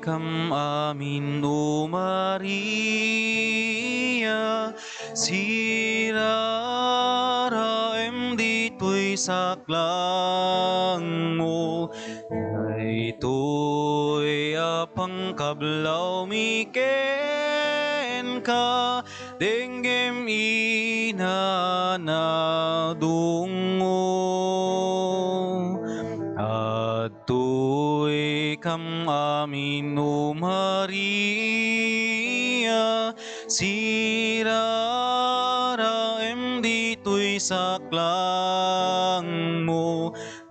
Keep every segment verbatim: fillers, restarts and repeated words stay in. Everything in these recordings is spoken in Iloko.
Kam amin, O Maria, siraraem ditoy saklangmo. Daytoy a pangkablawmi kenka, denggem ina, nadungngo. Adtoy kam amin, O Maria, siraraem ditoy saklangmo.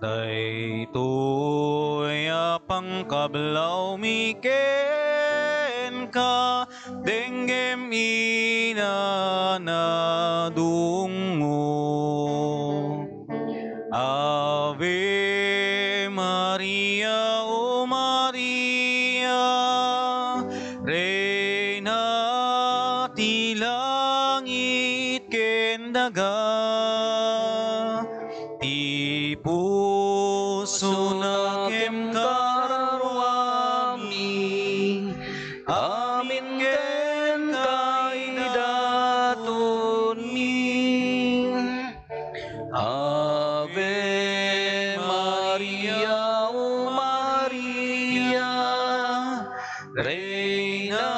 Daytoy a pangkablawmi kenka, denggem ina, nadungngo. Ave Maria, O Maria, Reyna ti langit ken daga. Ti pusona ken kararuami, amin kenka idatonmi. Ave Maria, O Maria, Reyna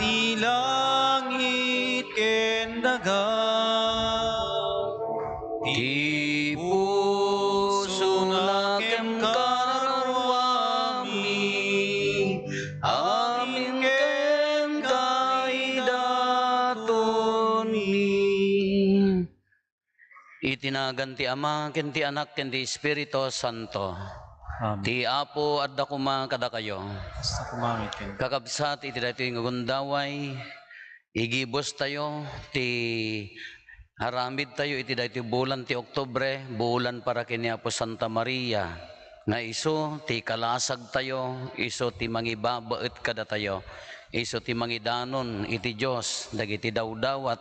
ti langit ken daga. Ti pusona ken kararuami, amin kenka idatonmi. Iti nagan ti Ama, ken ti Anak, ken ti Espiritu Santo. Amen. Ti Apo adda koma kadakayo. Kasta koma met kenka. Kakabsat, iti daytoy nga gundaway, igibustayo ti aramidtayo iti daytoy bulan ti Oktubre, bulan para ken ni Apo Santa Maria, nga isu ti kalasagtayo, isu ti mangibabaet kadatayo, isu ti mangidanon iti Dios dagiti dawdawat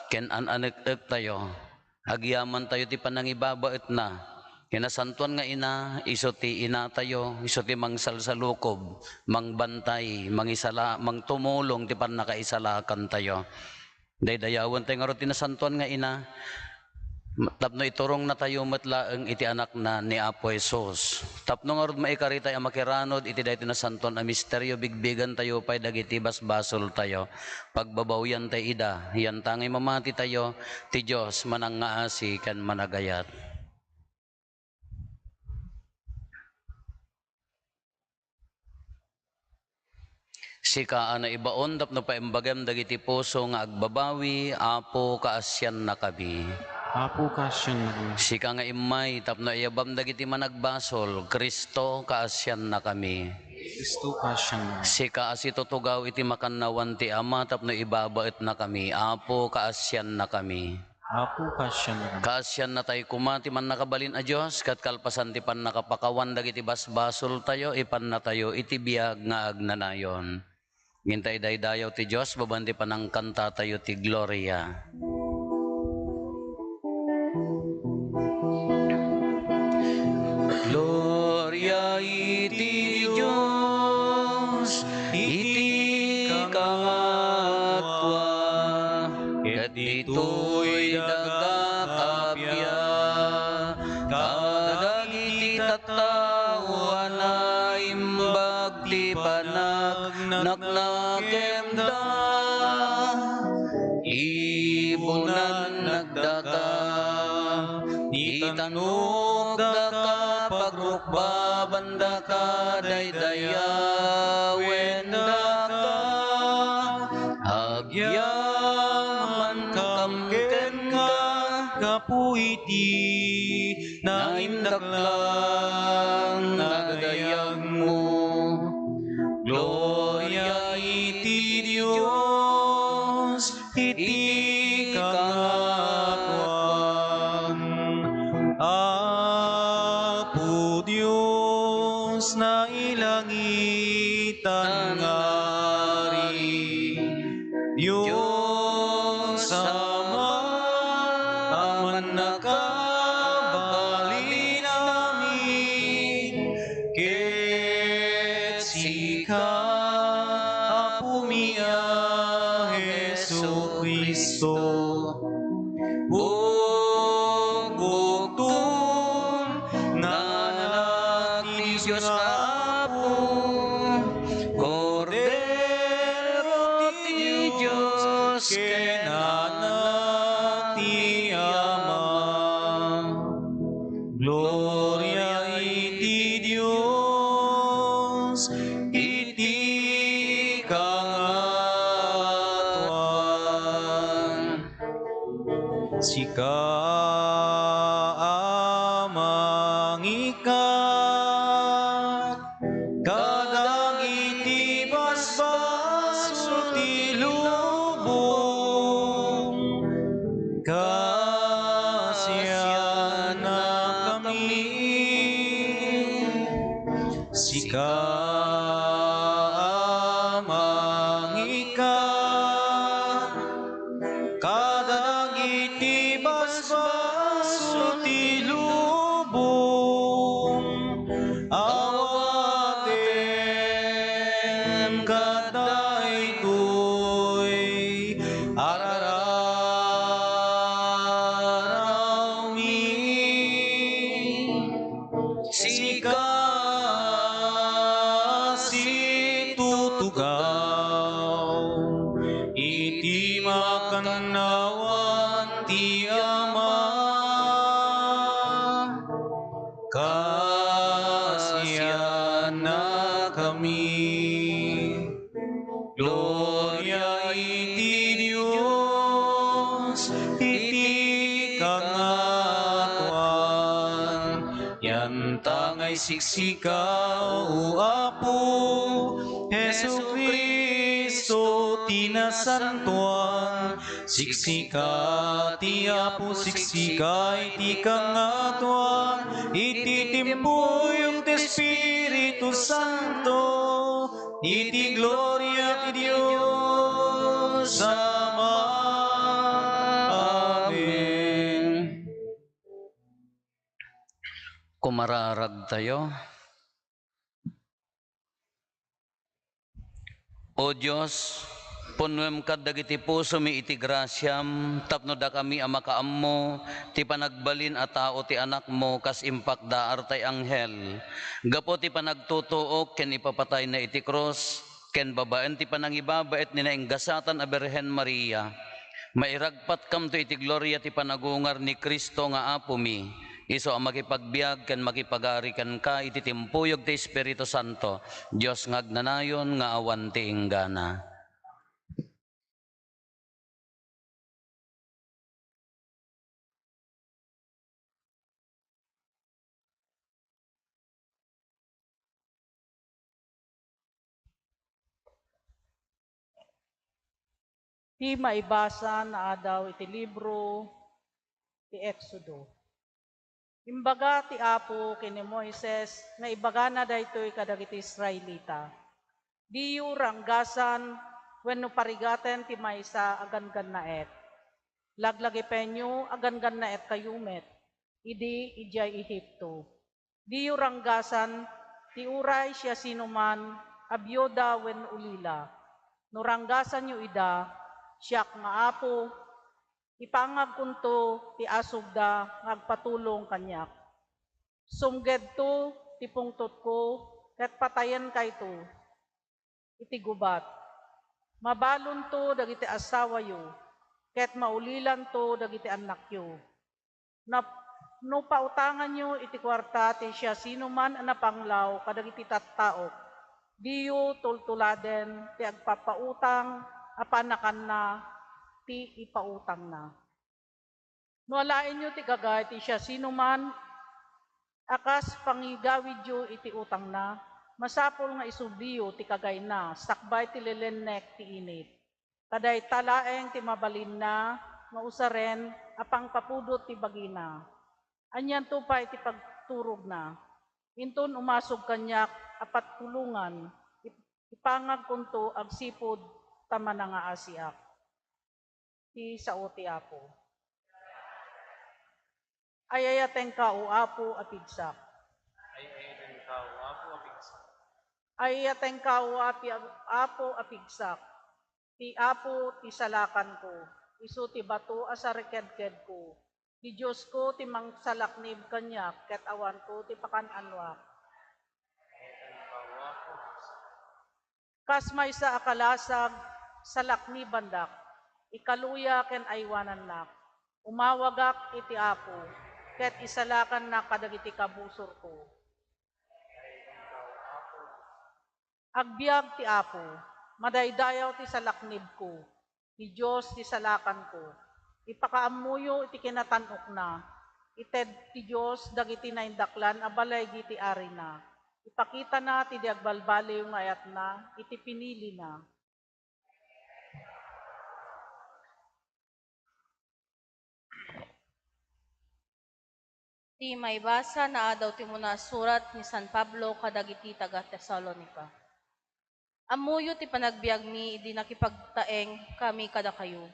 ken an-anek-ektayo. Agyamantayo ti panangibabaetna. Ti Nasantoan nga Ina, isu ti inatayo, isu ti mangsalsalukob, mangbantay, mangisala-, mangtumulong ti pannakaisalakantayo. Daydayawentayo ngarud ti Nasantoan nga Ina, tapno iturongnatayo met laeng iti Anakna ni Apo Jesus. Tapno ngarud maikaritay a makiranud iti daytoy nasantoan a misterio, bigbigantayo pay dagiti basbasoltayo. Pagbabawiantay ida, yantangay mamatitayo, ti Dios manangngaasi ken managayat. Sika a naibaon tapno paimbagem dagiti puso nga agbabawi, Apo, kaasiannakami. Apo, kaasiannakami. Sika nga immay tapno iyabam dagiti managbasol, Cristo, kaasiannakami. Cristo, kaasiannakami. Sika a situtugaw iti makannawan ti Ama tapno ibabaetnakami, Apo, kaasiannakami. Apo, kaasiannakami. Kaasiannatay koma ti Mannakabalin a Dios, ket kalpasan ti pannakapakawan dagiti basbasoltayo, ipannatayo iti biag nga agnanayon. Ngem ta idaydayaw ti Dios babaen ti panangkantatayo ti Gloria. Gloria iti Dios iti kangatoa, ket ditoy daga kappia kadagiti tattao a naimbag ti panagnaknakemda. Ibunannakdaka, itannukdaka, pagrukbabandaka, daydayawendaka. Agyamankam kenka gapu iti naindaklan nga agdayagmo. Gloria iti Dios iti kangatoan. Apo Dios, nailangitan nga Ari, Dios Ama a mannakabalin amin, ket sika Apomi a Jesu-Cristo, bugbugton nga Anak ti Dios nga Apo, Kordero ti Dios ken Anak ti Ama. Gloria iti Dios iti kangatoan. Sika, Ama, nga ikkat kadagiti basbasol ti lubong, kaasiannakami. Sika, Ama, nga ikkat kadagiti basbasol ti lubong, awatem ket daytoy arararawmi. Sika situtugaw iti makannawan ti Ama. Kaasiannakami. Gloria iti Dios iti kangatoan. Yanta nga isiksika, O Apo Jesu-Cristo, ti nasantoan. Siksika ti Apo, siksika iti kangatoan, iti timpuyog ti Espiritu Santo, iti gloria ti Dios Ama. Amen. Kumararagtayo. O Dios, punnoem kad dagiti pusomi iti grasiam tapno dakami a makaammo ti panagbalin a tao ti Anakmo kas impakdaar tay anghel. Gapu ti panagtutuok ken ipapatayna iti krus, ken babaen ti panangibabaet ni nainggasatan a Birhen Maria, mairagpatkamto iti gloria ti panagungar ni Cristo nga Apomi, isu a makipagbiag ken makipagari kenka iti timpuyog ti Espiritu Santo, Dios nga agnanayon nga awan ti inggana. Ti maibasa naadaw iti libro ti Exodo. Imbaga ti Apo ken ni Moises nga ibagana daytoy kadagiti Israelita, "Diyo ranggasan wenno parigaten ti maysa a ganggannaet. Laglagipenyo a ganggannaetkayo met idi idiay Egipto. Diyo ranggasan ti uray siasinoman a biuda wenno ulila. No ranggasanyo ida, siak nga Apo, ipangagkonto ti asugda nga agpatulong kaniak. Sumgedto ti pungtotko ket patayenkayto iti gubat. Mabalonto dagiti asawayo, ket maulilanto dagiti annakyo. Nap-, no pautanganyo iti kuarta ti siasinoman a napanglaw kadagiti tattaok, diyo tultuladen ti agpapautang a panakanna ti ipautangna. No alaenyo ti kagay ti siasinoman a kas pangigawidyo iti utangna, masapul nga isubliyo ti kagayna sakbay ti lilinnek ti init. Ta dayta laeng ti mabalinna nga usaren a pangpapudot ti bagina. Anianto pay ti pagturogna? Inton umasog kaniak a patulongan, ip-, ipangagkonto agsipud ta manangaasiak." Ti sao ti Apo. Ay-ayatenka, O Apo a pigsak. Ay-ayatenka, O Apo a pigsak. Ay-ayatenka, O Api-, Apo a pigsak. Ti Apo ti salakanko, isu ti bato a sarikedkedko. Ti Diosko ti mangsalaknib kaniak, ket awanto ti pakan-anoak. Kas maysa a kalasag, salaknibandak, ikaluya ken aywanannak. Umawagak iti Apo, ket isalakannak kadagiti kabusorko. Agbiag ti Apo, madaydayaw ti salaknibko, ti Dios ti salakanko. Ipakaammoyo iti kinatan-okna, ited ti Dios dagiti naindaklan a balay iti arina. Ipakitana ti di agbalbaliw nga ayatna iti pinilina. Ti maibasa, naadaw ti umuna a surat ni San Pablo kadagiti taga-Tesalonica. Ammoyo ti panagbiagmi idi nakipagtaeng kami kadakayo.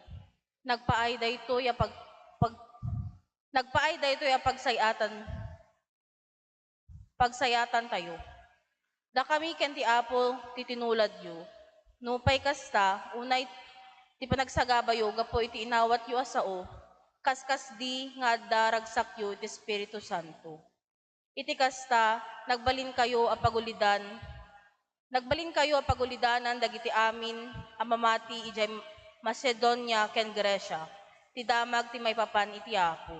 Nagpaay daytoy a pag-, pag-, nagpaay daytoy a pagsayatan, pagsayatantayo. Dakami ken ti Apo ti tinuladyo. Nupay kasta, unay ti panagsagabayo gapu iti inawatyo a sao, kaskasdi nga adda ragsakyo iti Espiritu Santo. Iti kasta, nagbalinkayo a pagulidan, nagbalinkayo a pagulidanan dagiti amin a mamati idiay Macedonia ken Grecia, ti damag ti maipapan iti Apo.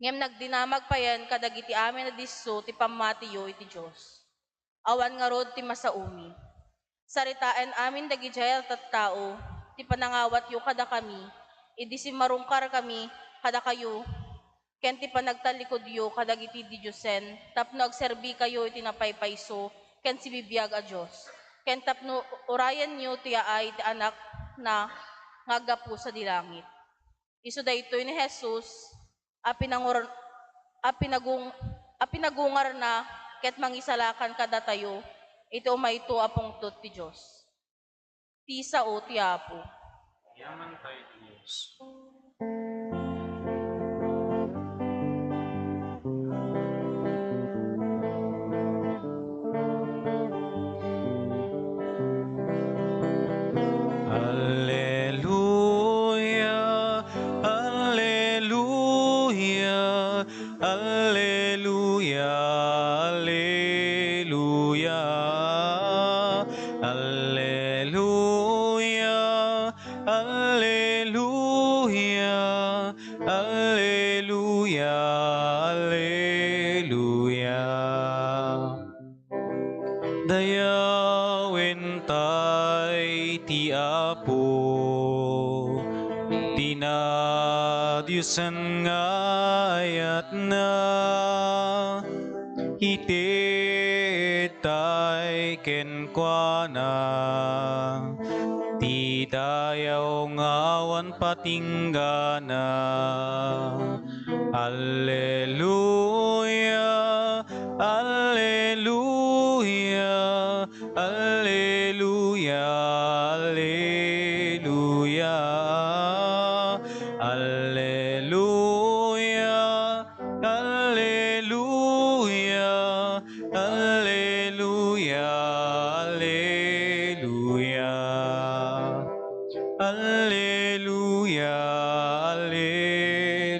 Ngem nagdinamag payen kadagiti amin a disso ti pammatiyo iti Dios. Awan ngarud ti masaomi. Saritaen amin dagidiay a tattao ti panangawatyo kadakami, idi simmarungkarkami kadakayo, ken ti panagtallikudyo kadagiti didiosen tapno agserbikayo iti napaypayso ken sibibiag a Dios, ken tapno urayenyo ti yaay ti Anakna nga aggapu sadi langit. Isu daytoy ni Jesus a pinangur-, a pinagung-, a pinagungarna ket mangisalakan kadatayo iti umayto a pungtot ti Dios. Ti sao ti Apo. Yaman tayo, Dios. Alleluia, alleluia, alleluia, alleluia, alleluia, alleluia, alleluia, alleluia. Dayawen tay ti Apo, ti nadiosan nga ayatna, ited tay kenkuana, ti dayaw nga awan patinggana. Alleluia, alleluia, alleluia, alleluia, alleluia, alleluia, alleluia, alleluia, alleluia.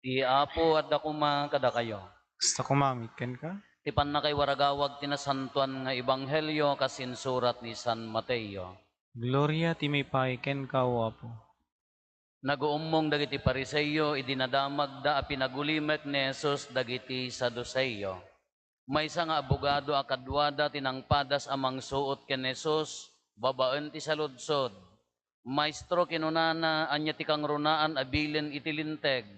Ti Apo adda koma kadakayo. Kasta koma met kenka. Ti pannakaiwaragawag ti nasantoan nga ebanghelio kas insurat ni San Mateo. Gloria ti maipaay kenka, O Apo. Naguummong dagiti Fariseo idi nadamagda a pinagulimek ni Jesus dagiti Saduceo. Maysa nga abogado a kaduada ti nangpadas a mangsuot ken ni Jesus babaen ti saludsod. "Maestro," kinunana, "ania ti kangrunaan a bilin iti Linteg?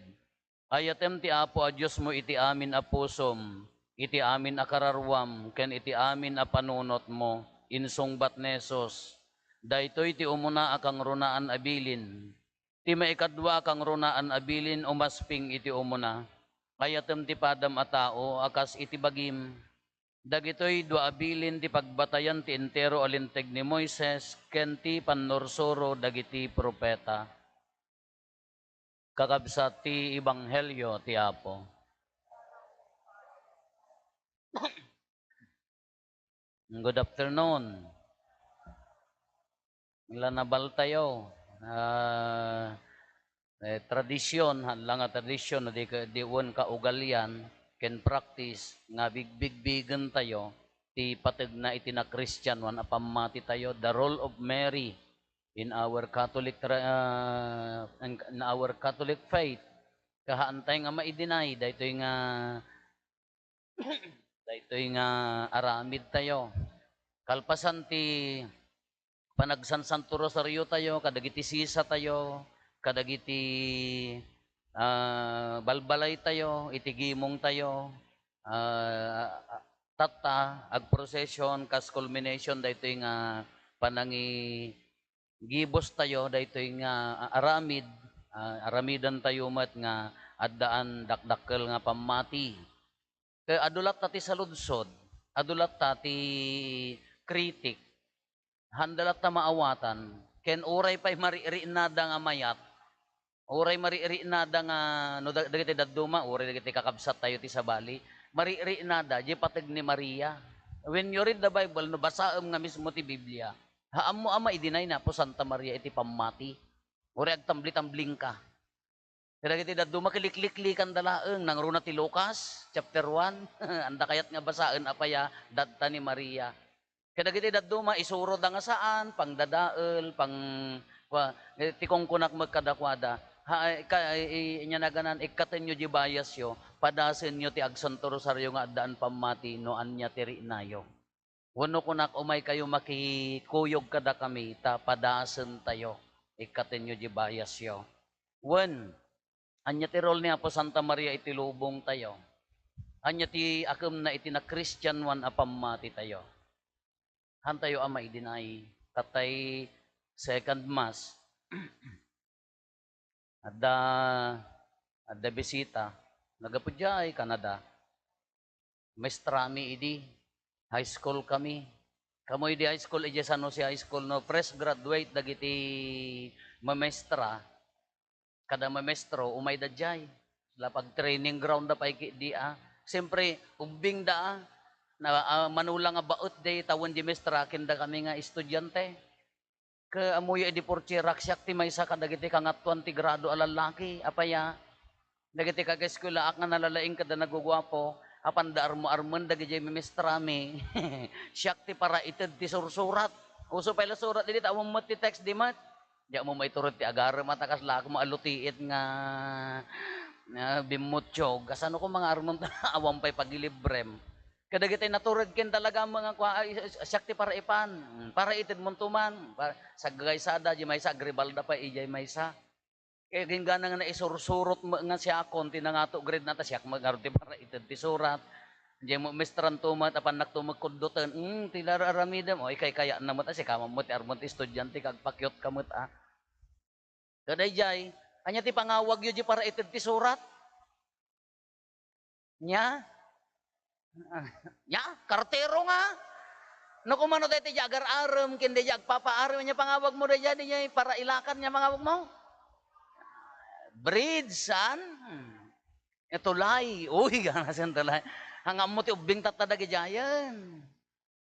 'Ayatem ti Apo a Diosmo iti amin a pusom, iti amin a kararuam, ken iti amin a panunotmo," insungbat ni Jesus. "Daytoy ti umuna a kangrunaan a bilin. Ti maikadua a kangrunaan a bilin umasping iti umuna, 'Ayatem ti padam a tao a kas iti bagim.' Dagitoy dua a bilin ti pagbatayan ti entero a Linteg ni Moises ken ti pannursuro dagiti profeta." Kakabsat, ti ebanghelio ti Apo. Good afternoon. Lanabaltayo. Ah, eh, tradisyon, haan la nga tradisyon, no di ka, di wen kaugalian, ken practice, nga bigbigbigentayo, ti pateg na iti nakristianoan a pammati tayo, the role of Mary in our Catholic tra-, ah, in, in our Catholic faith. Kahaantay nga maidinay, daytoy nga, daytoy nga aramid tayo. Kalpasan ti panagsansanto rosario tayo, kadagiti sisa tayo, kadagiti, ah, balbalay tayo, iti gimong tayo, ah, tatta, agprocession, kas culmination, daytoy nga panangi-, gibos tayo, daytoy nga, ah, aramid, ah, aramidan tayo met nga addaan dakdakkel nga pammati. Ket adu latta ti saludsod, adu latta ti kritik, haanda latta maawatan, ken uray pay mariknada nga mayat, uray mariknada nga, no, dag-, dagiti dadduma, uray dagiti kakabsat tayo ti sabali, mariknada, di pateg ni Maria. When you read the Bible, no, basaem nga mismo ti Biblia, ha, ammo a maidinay ni Apo Santa Maria iti pammati. Uray agtambli-tambling ka. Kadagiti dadduma, kilikliklikan da laeng, nangruna ti Lucas, chapter one, anda kayat nga basaen, apay a, dadta ni Maria. Kadagiti dadduma, isuro da nga saan, pangdadael, pang-, kua-, eh, ti kunkunak met kadakuada, ha, eh, ka, eh, eh, ania naganan, ikkatenyo di biasyo, padasenyo ti agsanto rosario nga addaan pammati no ania ti riknayo. Wenno kunak, umaykayo makikuyog kadakami ta padasentayo, ikkatenyo di biasyo. Wen, ania ti role ni Apo Santa Maria iti lubong tayo? Ania ti akemna iti nakristianoan a pammati tayo? Haantayo a maidinay, tattay second mass. Adda, adda bisita. Naggapu diay Canada. Maestrami idi. High school kami. Kamo idi high school, idiay San Jose High School, no, fresh graduate dagiti mamaestra, kada mamaestro, umay da diay. La pag-training ground da pay ki-, di, ah. Siyempre, ubbing da, ah. Na, ah, mano la nga baet diay, ta wen di maestra, ken dakami nga estudiante. Ket ammoyo idi portierak, siak ti maysa kadagiti kangatoan ti grado a lallaki. Apay a, dagiti kag-eskuelaak nga nalalaing ket naguguapo, apanda armo-armen dagidiay mamaestrami. Siak ti paraited ti sursurat. Uso pay la surat idi, ta awan met ti text di met. Diak mo maiturod ti agarem a ta kaslaak mo a lutiit nga, nga bimmutsog. Kasano koma nga armem ta awan pay pagilibrem? Kadagiti natured ken talaga nga kua, ay, siak ti paraipan. Mm, paraited monto man. Pa-, saggaysada, di maysa, agribalda pay idiay maysa. Kaya ginggana nga naisursurot met nga siakon ti nangato grade na, ta siak met ngarud ti paraited ti surat. Diay mo mestranto met, apannakto met kuddoten. Mm, ti lar-, aramidem. O, ikaykayatna met, a, sika met ti armon ti estudiante, kagpakyot ka met, a. Kadaydiay, ania ti pangawagyo di paraited ti surat? Nia? Nia? Kartero nga? No kumano daytoy di agar-arem, ken di agpapaarem, ania pangawagmo daydiay, di parailakan, ania pangawagmo? Bridge, saan? Hmm. Nia, tulay. Uy, gana saan tulay. Hangam mo ti ubbing tatta dagidiayen.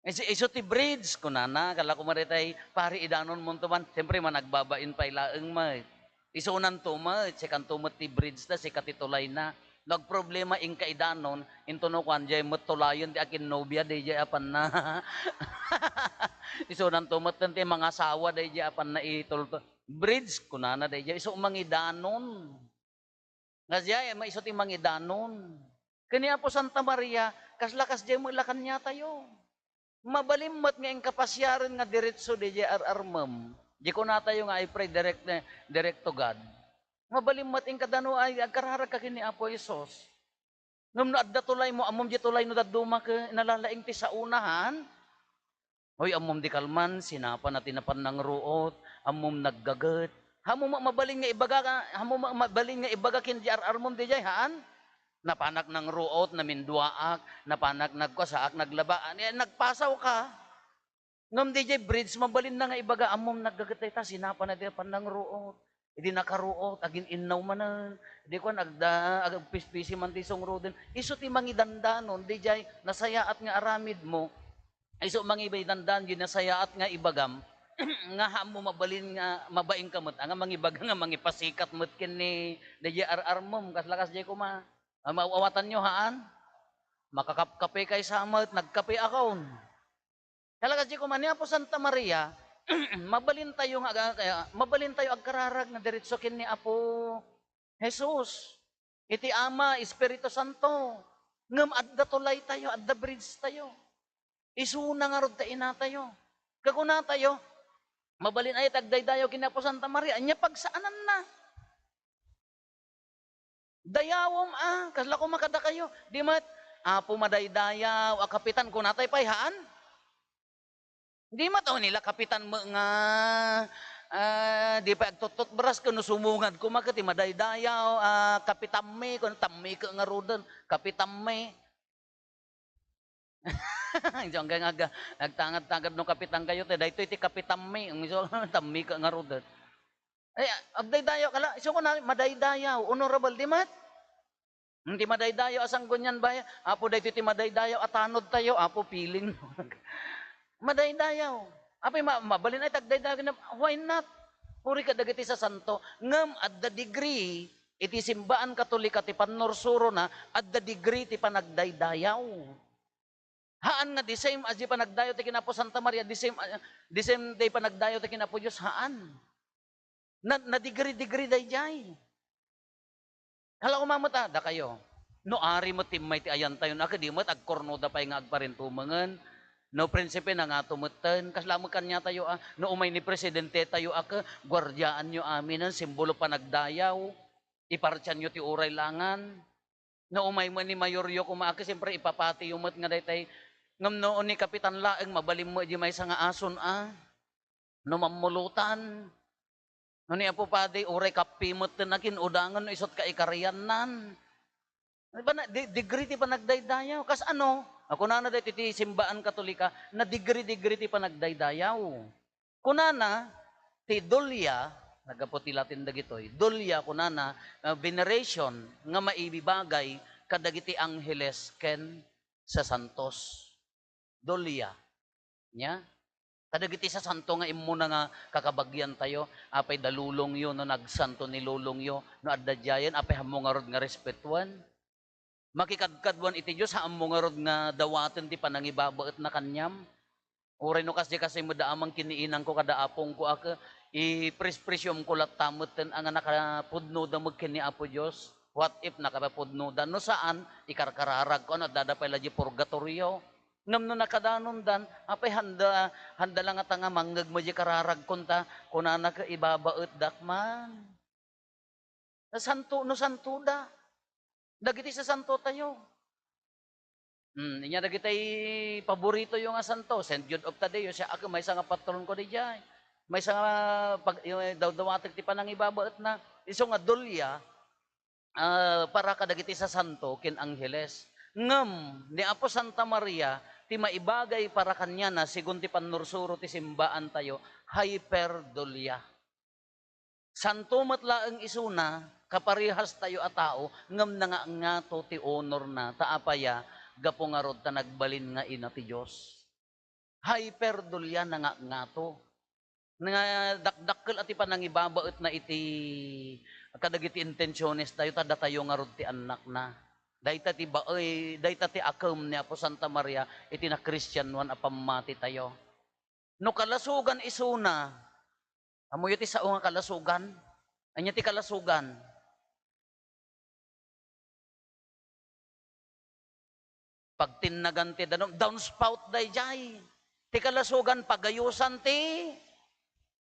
Isu, isu ti bridge, kunana, kala ko maritay, pari idanonmonto man. Siyempre, managbabain pay laeng met. Isunanto met, sikanto met ti bridge ta, sika ti tulayna. No agproblema, inka idanon, into no kuan, diay met tulayen ti akinnobia, daydiay a panna. Isunanto met ti mangasawa, daydiay a panna itulto. Bridge, kunana, daydiay, isu mangidanon. Nga diay, maisu ti mangidanon. Ken ni Apo Santa Maria, kasla kasdiay met la kaniatayo. Mabalin met nga inka pasiaren nga diretso daydiay ar-armem. Di kunatayo nga, "I pray direct, direct to God." Mabalin met inka dano ay agkararag ka ken ni Apo Jesus. Ngem no adda tulaymo, ammom di tulay no dadduma ket nalalaing ti saona, haan? Hoy, ammom di kalman, sinapana ti napannangruot, ammom naggaget. Ammom mabalin nga ibaga, ammom mabalin nga ibaga ken di ar-armom daydiay, haan? Napanak nangruot, naminduaak, napanak nagkuasaak, naglaba, ani, nagpasaw ka. Ngem daydiay bridge, mabalinna nga ibaga, ammom naggaget dayta, sinapana ti napannangruot. Idi nakaruot, agin-innaw manen. Idi kuan, agda-, agpispisi man ti sungroden. Isu ti mangidandanon, daydiay nasayaat nga aramidmo. Isu mangibaydandan, di nasayaat nga ibagam, nga haanmo mabalin nga mabain ka met, nga mangibaga nga mangipasikat met ken ni, daydiay ar-armem, kasla kasdiay koma. Ah, maaw-awatanyo, haan? Makakapkape kay sa met, nagkape akon. Talaga, di koma, ni Apo Santa Maria, mabalintayo nga, nga, mabalintayo agkararag nga diretso ken ni Apo Jesus. Iti Ama, Espiritu Santo. Ngem adda tulaytayo, adda bridge tayo. Isuna ngarud ta inatayo. Kakunatayo, mabalin aya ti agdaydayaw ken ni Apo Santa Maria, ania pagsaananna? Dayawem a, kasla koma kadakayo. Di met, "Apo, madaydayaw a kapitan," kunatay pay, haan? Di met, o, nila kapitan met nga, ah, di pay agtuttutbras ken no sumungad koma ket ti madaydayaw a kapitanmi, kun tammi ket ngaruden, kapitanmi. Diyan kay nga aga-, agtangad-tangad no kapitan kayo, te, daytoy ti kapitanmi. Ang iso, tammi ka ngaruden. Ay, agdaydayaw ka la, isu kuna, madaydayaw, honorable, di met? Hmm, ti madaydayaw a sanggunian bay, Apo, daytoy ti madaydayaw a tanod tayo, Apo, piling. Madaydayaw. Apay, ma-, mabalin ay tagdaydayaw, why not? Puri ka dagiti sasanto, ngem adda degree, iti simbaan Katolika ti pannursurona, adda degree ti panagdaydayaw. Haan nga the same as di panagdayaw ti kin Apo Santa Maria, the same, ah, the same day panagdayaw ti kin Apo Dios, haan. Na, na-degree-degree daydiay. Hala, umamet a, dakayo. No ari met timmay ti ayantayon, a, kadi met agkornoda pay nga agparintumengen. No prinsipe, nangato metten. Kasla met kaniatayo, a, no umay ni presidente tayo, a, ke, guardiaanyo aminen, simbolo panagdayaw. Ipartianyo ti uray langan. No umay met ni mayoryo koma, a, ke, siyempre, ipapatiyo met nga daytay. Ngem no ni kapitan laeng, mabalin met di maysa nga ason, a. No mammulotan. No ni Apo Padi, uray kappi metten a kin-udangen no isut kaikariannan. Di ba na, di, degree ti panagdaydayaw. Kas ano? A, kunana daytoy ti simbaan Katolika, na degree-degree ti panagdaydayaw. Kunana, ti dulia, naggapu ti Latin dagitoy, dulia, kunana, ah, veneration nga maibibagay kadagiti angheles ken sasantos. Dulia. Nia? Kadagiti sasanto nga immuna nga kakabagiantayo, apay da lulongyo no nagsanto ni lulongyo, no adda diayen, apay haanmo ngarud nga respetuen? Makikadkaduan iti Dios, haanmo ngarud nga dawaten ti panangibabaetna kaniam? Uray no kasdi kasi met da amang kiniinangko kada apongko a ke, iprisprisiumko latta metten a nga nakapudnoda met ken ni Apo Dios. What if nakapudnoda? No saan, ikarkararagko, ano, addada pay la di purgatorio. Ngem no nakadanondan, apay handa, handa la ngata nga mangngeg met di kararagkon ta, kunana ket ibabaetdak man. Nasanto, no santoda. Dagiti sasantotayo. Hmm, inya dagiti paboritoyo nga santo, Saint Jude of Tadeo, siak maysa nga patronko didiay. Maysa nga pag-, eh, daw-, dawatek ti panangibabaetna. Isu nga dulia, ah, para kadagiti sasanto ken angheles. Ngem ni Apo Santa Maria, ti maibagay para kaniana, segun ti pannursuro ti simbaantayo, hyper dulia. Santo met laeng isuna, kaparehastayo a tao, ngem nangangato ti onorna, ta apaya, gapu ngarud ta nagbalin nga ina ti Dios. Hyper dulia, nangangato. Nga dakdakkel a ti panangibabaetna iti kadagiti intensiones tayo, ta datayo ngarud ti annakna. Dayta ti baay, dayta ti akem ni Apo Santa Maria iti nakristianoan a pammati tayo. No kalasogan isuna, ammoyo ti sao nga kalasogan? Ania ti kalasogan? Pagtinnagan ti danum, downspout daydiay. Ti kalasogan, pagayosan ti,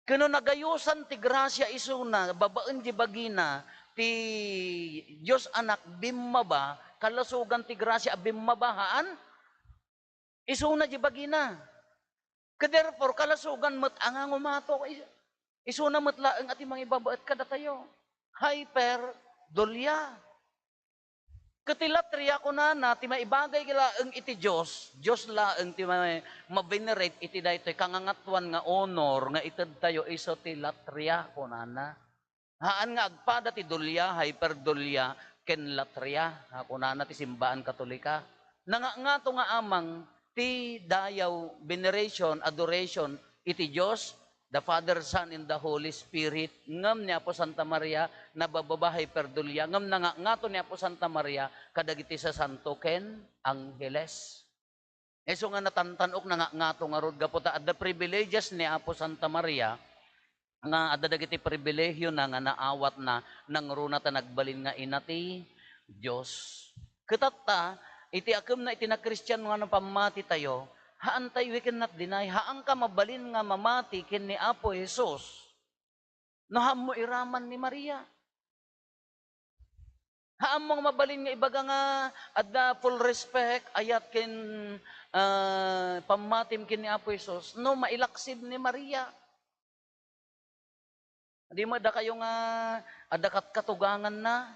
ken no nagayosan ti grasia isuna, babaen di bagina, ti Dios Anak bimmaba, kalasogan ti grasia a bimmaba, haan? Isuna di bagina. Ket therefore, kalasogan met a nga ngumato, is-, isuna met laeng a ti mangibabaet kadatayo. Hyper dulia. Ket ti latria, kunana, ti maibagay laeng iti Dios, Dios laeng ti ma-, ma-venerate iti daytoy kangangatoan nga honor nga itedtayo isu ti latria, kunana. Haan nga agpada ti dulia, hyperdulia, ken latria, a, kunana ti simbaan Katolika. Nangangato nga amang ti dayaw, veneration, adoration iti Dios, the Father, Son, and the Holy Spirit, ngem ni Apo Santa Maria, nabababa, hyperdulia, ngem nangangato ni Apo Santa Maria kadagiti sasanto ken angheles. Isu nga natantan-ok, nangangato ngarud gapu ta adda privileges ni Apo Santa Maria, nga adda dagiti pribilehiona nga naawatna, nangruna ta nagbalin nga ina ti Dios. Ket tatta, iti akemna iti nakristian nga napammatitayo, haantayo, we cannot deny, haanka mabalin nga mamati ken ni Apo Jesus no haanmo iraman ni Maria. Haanmo nga mabalin nga ibaga nga adda full respect, ayat ken, ah, pammatim ken ni Apo Jesus no mailaksid ni Maria. Di met dakayo nga adda kat-, katuganganna.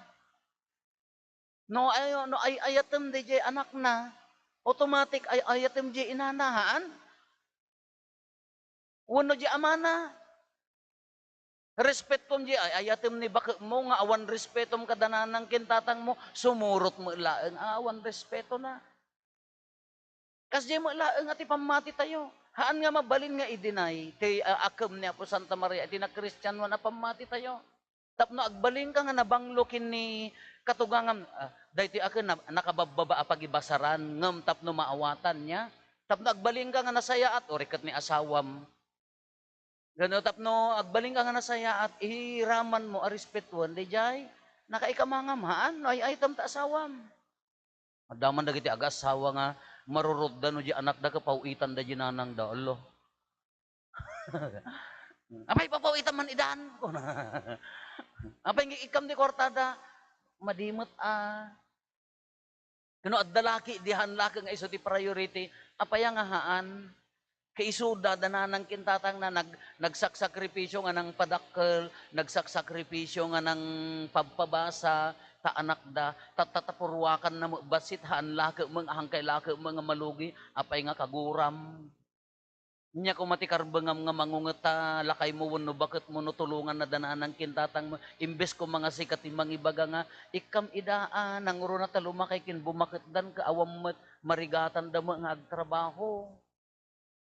No, ay-, no ay-ayatem daydiay anakna, automatic ay-ayatem diay inana, haan? Wenno diay amana. Respetom diay ay-ayatem ni baketmo nga awan respetom kada nanang ken tatangmo, sumurot met laeng a awan respetona. Kasdiay met laeng a ti pammatitayo. Haan nga mabalin nga i-deny ti, ah, akem ni Apo Santa Maria iti nakristianoan a pammatitayo. Tapno agbalinka nga nabanglo ken ni katugangam, ah, daytoy aken na-, nakababbaba a pagibasaran, ngem tapno maawatan niya. Tapno agbalinka nga nasayaat, uray ket ni asawam. Gano tapno agbalinka nga nasayaat, iramanmo a respetuen daydiay nakaikamangam, haan, no ay-ayatem ta asawam. Adda man dagiti aga-asawa nga marurotda no di anakda ket paw-itanda di nanangda. Allo. Apay, papaw-itam man idan. Apay, nga ikkam di kwartada. Madi met a. Kuno adda laki, di haan laki nga isu ti priority. Apay nga haan? Kaisuda, da nanang ken tatangna, nag-, nagsaksakripisio nga nangpadakkel, nagsaksakripisio nga nangpabpabasa, ta anakda, tatta ta purwakanna met bassit, haan laki met, haan kay laki met nga malugi, apay nga kaguram. Ania koma ti karbengam nga mangunget ta lakaymo wenno baketmo no tulonganna da nanang ken tatangmo, imbes koma nga sika ti mangibaga nga, ikkam ida a, nangruna ta lumakay ken bumaketdan, ket awan met, marigatanda met nga agtrabaho.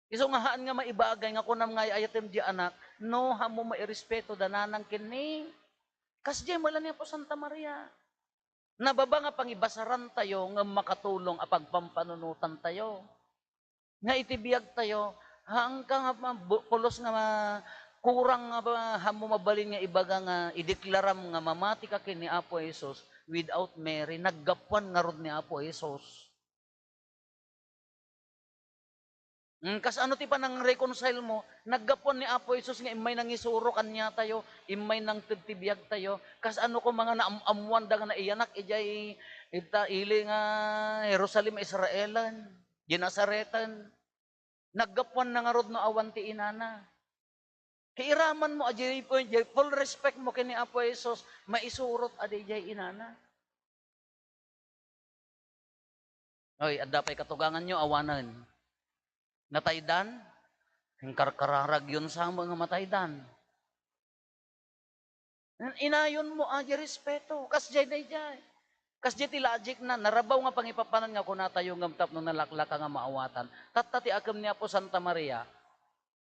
Isu nga haan nga maibagay nga kunam nga ay-ayatem di anak, no, haanmo mairespeto da nanang ken ni. Kasdiay met la ni Apo Santa Maria. Nababa nga pangibasarantayo ngem makatulong a pagpampanunotantayo. Nga iti biagtayo, haanka nga ma-, bu-, pulos nga ma-, kurang nga ba, haanmo mabalin nga ibaga nga ideklaram nga mamatika ken ni Apo Jesus without Mary, naggapuan ngarud ni Apo Jesus. Mm, kas ano ti panang-reconcile mo? Naggapuan ni Apo Jesus nga immay nangisuro kaniatayo, immay nangted ti biagtayo. Kas ano koma nga naam-ammoanda nga naiyanak idiay ita ili nga Jerusalem, Israelen, di Nazareten? Naggapuanna ngarud no awan ti inana. Kairamanmo a diay, diay full respect mo ken ni Apo Jesus, maisurot a daydiay inana. Oy, adda pay katuganganyo, awanen. Nataydan? Inkarkararagyon sa met nga mataydan. Inayonmo a di respeto. Kasdiay daydiay. Kasdiay ti logic na, narabaw nga pangipapanan nga kunatayo ngem tapno nalaklaka nga maawatan. Tatta ti akem ni Apo Santa Maria.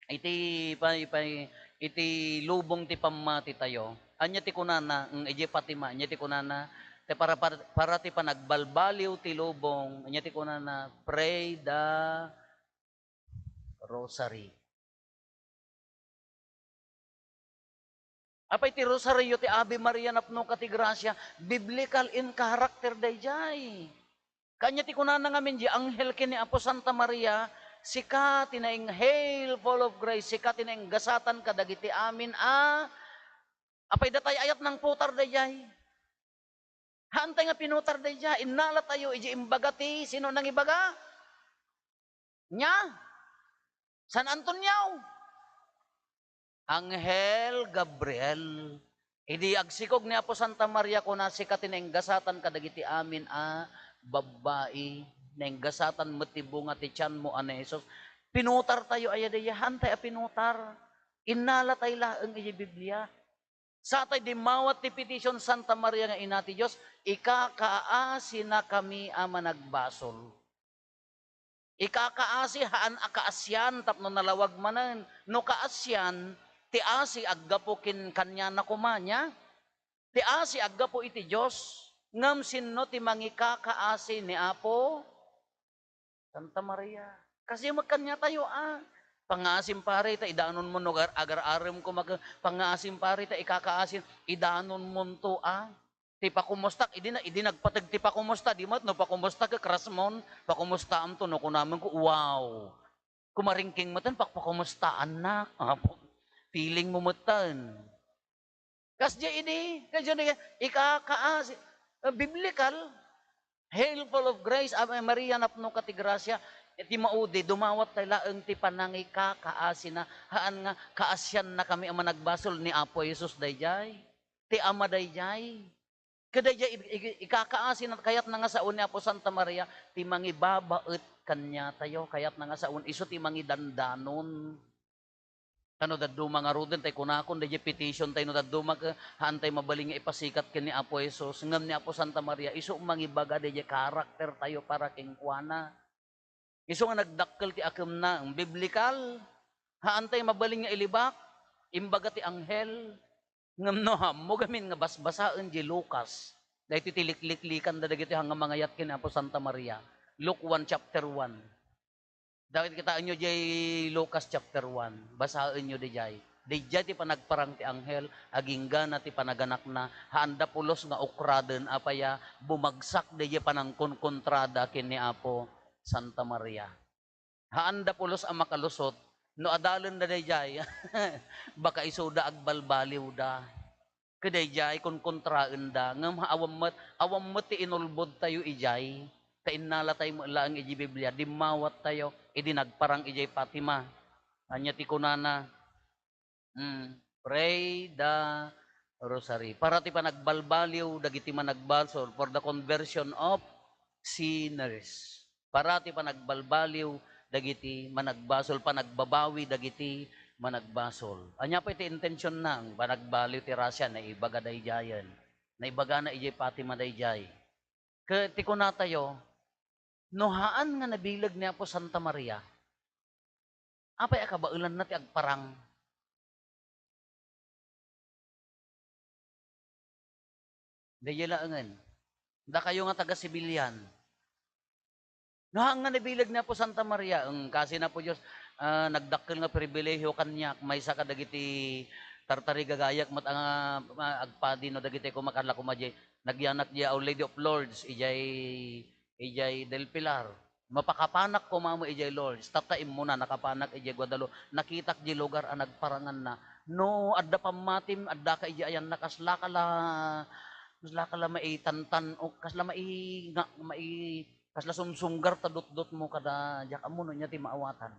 Iti pa-, pa-, iti lubong ti pammatitayo. Ania ti kunana? Mm, idiay Fatima, ania ti kunana? Ti para, para, para ti panagbalbaliw ti lubong, ania ti kunana? Pray the Rosary. Apay ti Rosario, ti Ave Maria, napnoka ti gracia, biblical in character daydiay. Kanya ti kunana ngamin di anghel ken ni Apo Santa Maria, "Sika ti naing-, Hail, full of grace, sika ti nainggasatan kadagiti amin a," apay datay ayat nangputar daydiay. Haantay nga pinutar daydiay, innalatayo idi imbaga ti, sino nangibaga? Nia? San Antonio? Anghel Gabriel. Idi agsikog ni Apo Santa Maria, kuna, "Sika ti nainggasatan kadagiti amin a babbai, nainggasatan met ti bunga ti tianmo a ni Jesus." Pinutartayo aya daydiay? Haantay a pinutar. Innalatay laeng iti Biblia. Satay dimmawat ti petition, Santa Maria nga Ina ti Dios, ikakaasinakami a managbasol. Ikakaasi, haan a kaasian tapno nalawag manen. No kaasian, ti asi aggapu ken kaniana koma, nia? Ti asi aggapu iti Dios. Ngem sinno ti mangikakaasi ni Apo? Santa Maria. Kasi met kaniatayo, a. Pangaasim pare ta idanonmo no agar-, agar-arem ko mag-, pangaasim pare ta ikakaasim, idanonmonto, a. Ti pakumustak, idi na, idi nagpateg ti pakumusta, di met no pakumustak, krasmon, pakumustamto no kunamon ko, wow. Kumaringking metten, pakpakumustaannak. Apo, feeling mo metten. Kasdiay idi, kasdiay idi, ikakaasi, ah, biblical, "Hail, full of grace, Ave Maria, napnoka ti grasia." Ti maudi, dumawat tay laeng ti panangikakaasina, haan nga kaasiannakami a managbasol ni Apo Jesus daydiay. Ti Ama daydiay. Kadaydiay, i-, i-, ikakaasina, kayatna nga sao ni Apo Santa Maria, ti mangibabaet kaniatayo, kayatna nga sao, isu ti mangidandanon. Ta no dadduma ngaruden tay kunakon, daydiay petition tay no dadduma, eh, haantay mabalin nga ipasikat ken ni Apo Jesus, ngem ni Apo Santa Maria, isu mangibaga daydiay karakter tayo para kenkuana. Isu nga nagdakkel ti akemna, biblical, haantay mabalin nga ilibak, imbaga ti anghel, ngem no, ammo gamin nga basbasaen di Lucas, daytoy ti likliklikan da dagiti nga mangayat ken ni Apo Santa Maria, Luke one chapter one. Dagiti kitaenyo diay Lucas chapter one, basaenyo diay. Diay ti panagparang ti anghel, agingga na ti panaganakna, haanda pulos nga ukraden, apaya, bumagsak diay panangkonkontrada ken ni Apo Santa Maria. Haanda pulos a makalusot, no adalen da diay, baka isuda agbalbaliw da. Kadaydiay, konkontraenda, ngem awan met, awan met ti inulbod tayo idiay. Ta innala tayo met laeng iti Biblia, dimmawat tayo idi nagparang idiay Fatima. Ania ti kunana? Hmm, pray the rosary. Para ti panagbalbaliw dagiti managbasol, for the conversion of sinners. Para ti panagbalbaliw dagiti managbasol, panagbabawi dagiti managbasol. Ania pay ti intentionna? Panagbaliw ti Russia, naibaga daydiayen. Naibagana idiay Fatima daydiay. Ket ti kunatayo, no haan nga nabileg ni Apo Santa Maria, apay a kabaelanna ti agparang? Daydiay laengen. Dakayo nga taga-civilian. No, haan nga nabileg ni Apo Santa Maria, eng, kaasi ni Apo Dios, ah, nagdakkel nga pribilehiyo kaniak, maysa kadagiti tartarigagayak met a, ah, agpadi no dagiti koma, kasla koma diay nagyanak diay Our Lady of Lourdes, idiay, idiay Del Pilar. Mapakapanak koma met idiay Lourdes, tatta immuna, nakapanak idiay Guadalupe, nakitak diay lugar a nagparanganna. No adda pammatim, addaka idiay ayanna, kaslaka la, kaslaka la maitantan-ok, kasla mai-, nga, mai-, kasla sumsumgar ta dutdutmo kada, diak ammo no ania ti maawatan.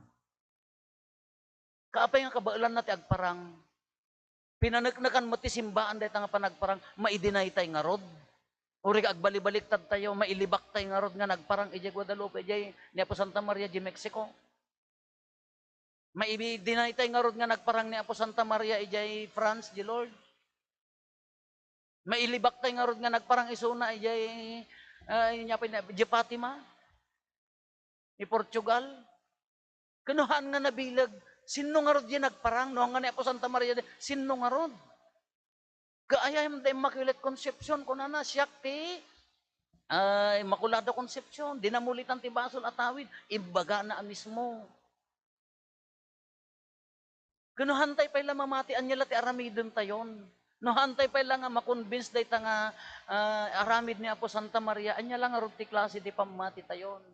Kaapay nga kabaelanna ti agparang? Pinaneknekan met ti simbaan dayta nga panagparang, maidinaytay ngarud? Uray agbalibaliktad tayo, mailibak tay ngarud nga nagparang idiay Guadalupe, idiay ni Apo Santa Maria, idiay Mexico? Maidinaytay ngarud nga nagparang ni Apo Santa Maria idiay France, di Lord? Mailibak tay ngarud nga nagparang isuna idiay, ah, inya pa ni, idiay Fatima? Ni Portugal? Ken no haan nga nabileg, sinno ngarud diay nagparang? No haan nga ni Apo Santa Maria, sinno ngarud? Kaayam da Immaculate Concepcion, kunana, siak ti, ah, Immaculada Concepcion, dinamulitan ti basol a tawid, imbagana a mismo. Ken no haantay pay la mamati, ania la ti aramiden tayon? No haantay pay la nga ma-convince dayta nga, ah, aramid ni Apo Santa Maria, ania la ngarud ti klase ti pammati tayon?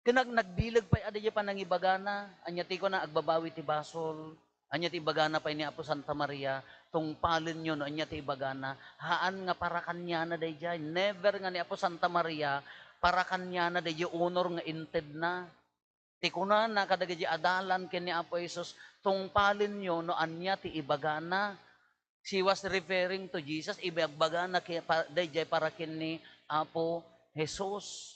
Ken nag-, nagbileg pay a daydiay panangibagana, ania ti kuna, agbabawi ti basol, ania ti ibagana pay ni Apo Santa Maria, tungpalenyo no ania ti ibagana, haan nga para kaniana daydiay, never nga ni Apo Santa Maria, para kaniana daydiay honor nga intedna. Ti kunana kadagiti adalan ken ni Apo Jesus, tungpalenyo no ania ti ibagana. She was referring to Jesus, ibagbagana ken, pa-, daydiay para ken ni Apo Jesus.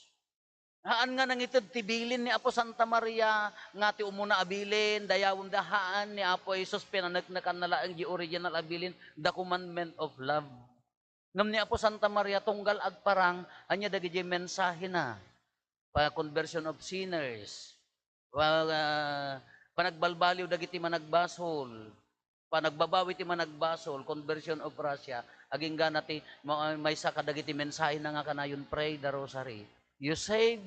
Haan nga nangited ti bilin ni Apo Santa Maria nga ti umuna a bilin, dayawenda, haan, ni Apo Jesus pinaneknekanna laeng di original a bilin, the commandment of love. Ngem ni Apo Santa Maria, tunggal agparang, ania dagiti mensahena? pa conversion of sinners, pa, ah, panagbalbaliw dagiti managbasol, panagbabawi ti managbasol, conversion of Russia, agingga na ti ma-, maysa kadagiti mensahena nga kanayon, pray the rosary. You save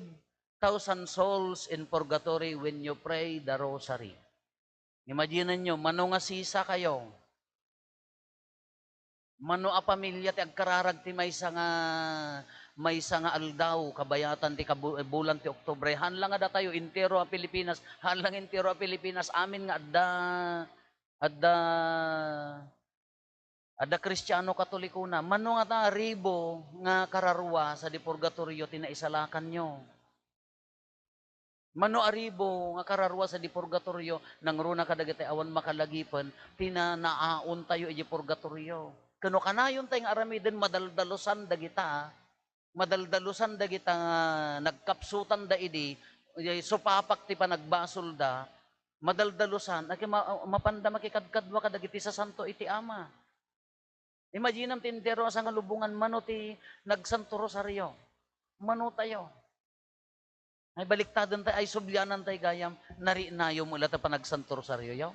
thousand souls in purgatory when you pray the rosary. Imagine ninyo, mano nga sisakayo, mano a pamilia ti agkararag ti maysa nga, maysa nga aldaw, kabayatan ti kabu-, bulan ti Oktubre. Haan la nga datayo, entero a Pilipinas, haan la nga entero a Pilipinas, amin nga adda, adda, adda Kristiano Katolikona. Mano nga ta ribo nga kararua sadi purgatorio ti naisalakanyo? Mano a ribo nga kararua sadi purgatorio, nangruna kadagiti awan makalagipen, ti na-, naaontayo iti purgatorio. Ken no kanayontayo nga aramiden, madaldalusan dagita, madaldalusan dagita nga nagkapsutanda idi, iti supapak ti panagbasolda, madaldalusan, ket ma-, mapanda makikadkadua kadagiti sasanto iti Ama. Imaginam ti entero a sangalubongan, mano ti nagsanto rosario? Mano tayo? Ay, baliktaden tayo, ay, sublianan tayo gayam, narinayo mo la ta panagsanto rosario yo?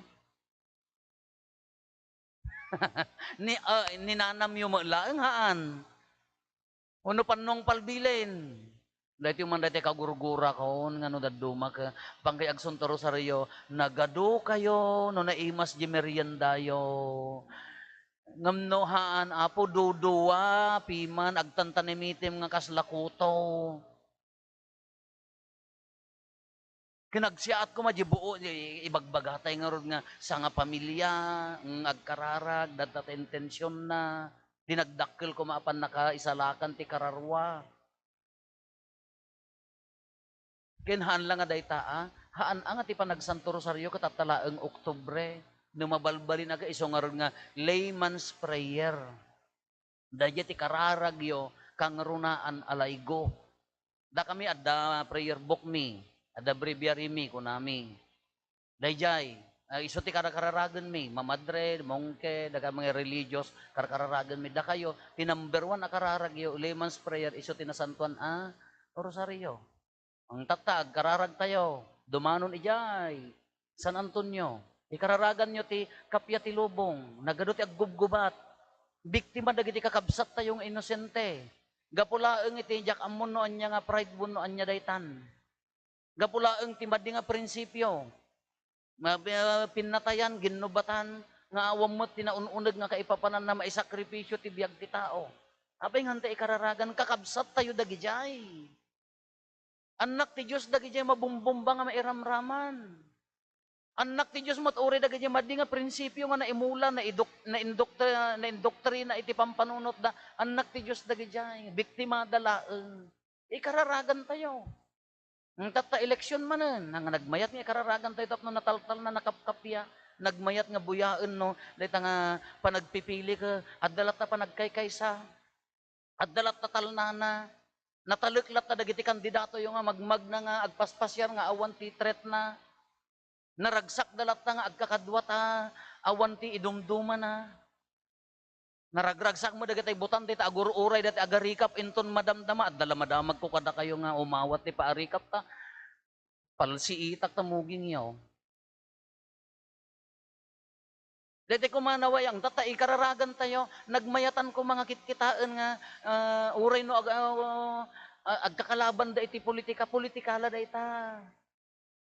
Ni, ah, ninanam yo mo laeng, haan. Wenno pannong palbilen. Daytoy man daytoy kagurgurakon nga no daddumak, eh, pangkay agsanto rosario, nagadu kayo no naimas di meriendayo. Ngem no haan, Apo, dudua, piman, agtantanimitem nga kasla kuto. Kinagsiaat koma di buo, i-, ibagbagatay ngarud nga sangapamilia, nga agkararag, dadta ti intensionna, dinagdakkel koma a pannakaisalakan ti kararua. Ken haan la nga dayta, a, haan a nga ti panagsanto rosario ket adda laeng Oktubre, no mabalbalin a, isu ngarud nga layman's prayer. Daydiay ti kararagyo kangrunaan a laygo. Dakami, adda prayer book mi, adda breviary mi, kunami. Daydiay, ah, isu ti karakararagenmi, mamadre, mongke, daga mga religious, karakararagenmi. Dakayo, ti number one a kararagyo, layman's prayer, isu ti nasantuan a rosario. Ang tatta, agkararagtayo, dumanon idiay San Antonio. Ikararaganyo ti kappia ti lubong, nagadu ti aggubgubat. Biktima dagiti kakabsattayo nga inosente. Gapu laeng iti diak ammon no ania nga pride wenno ania daytan. Gapu laeng ti madi nga prinsipio. Ma-, pi-, pinnatayan, ginnubatan, nga awan met ti naun-uneg nga kaipapananna, maisakripisio ti biag ti tao. Apay ngan ta ikararagan, kakabsattayo dagidiay. Annak ti Dios dagidiay mabumbumba nga mairamraman. Annak ti Dios met uray dagidiay madi nga prinsipio nga naimula, naidok-, naindoktra-, naindoktrina iti pampanunotda. Annak ti Dios dagidiay, biktimada laeng. Ikararagantayo. Ngem tatta, eleksyon manen, nga nagmayat nga ikararagantayo tapno nataltalna, nakapkapia, nagmayat nga buyaenno dayta nga panagpipili ket adda latta panagkaykaysa. Adda latta talnana, natalek latta dagiti kandidatoyo nga magmagna nga agpaspasiar nga awan ti threatna. Naragsakda latta nga agkakadua ta awan ti idumdumana. Naragragsak met dagiti butante ta agur-uray dati agarikap inton madamdama. Adda la madamagko kadakayo nga umawat ti paarikap ta palsiitak ta mugingyo. Daytoy koma nawayang, tatta, ikararagantayo, nagmayatan koma nga kitkitaen nga, ah, uray no ag-, ah, ah, agkakalabanda iti politika, politikala dayta.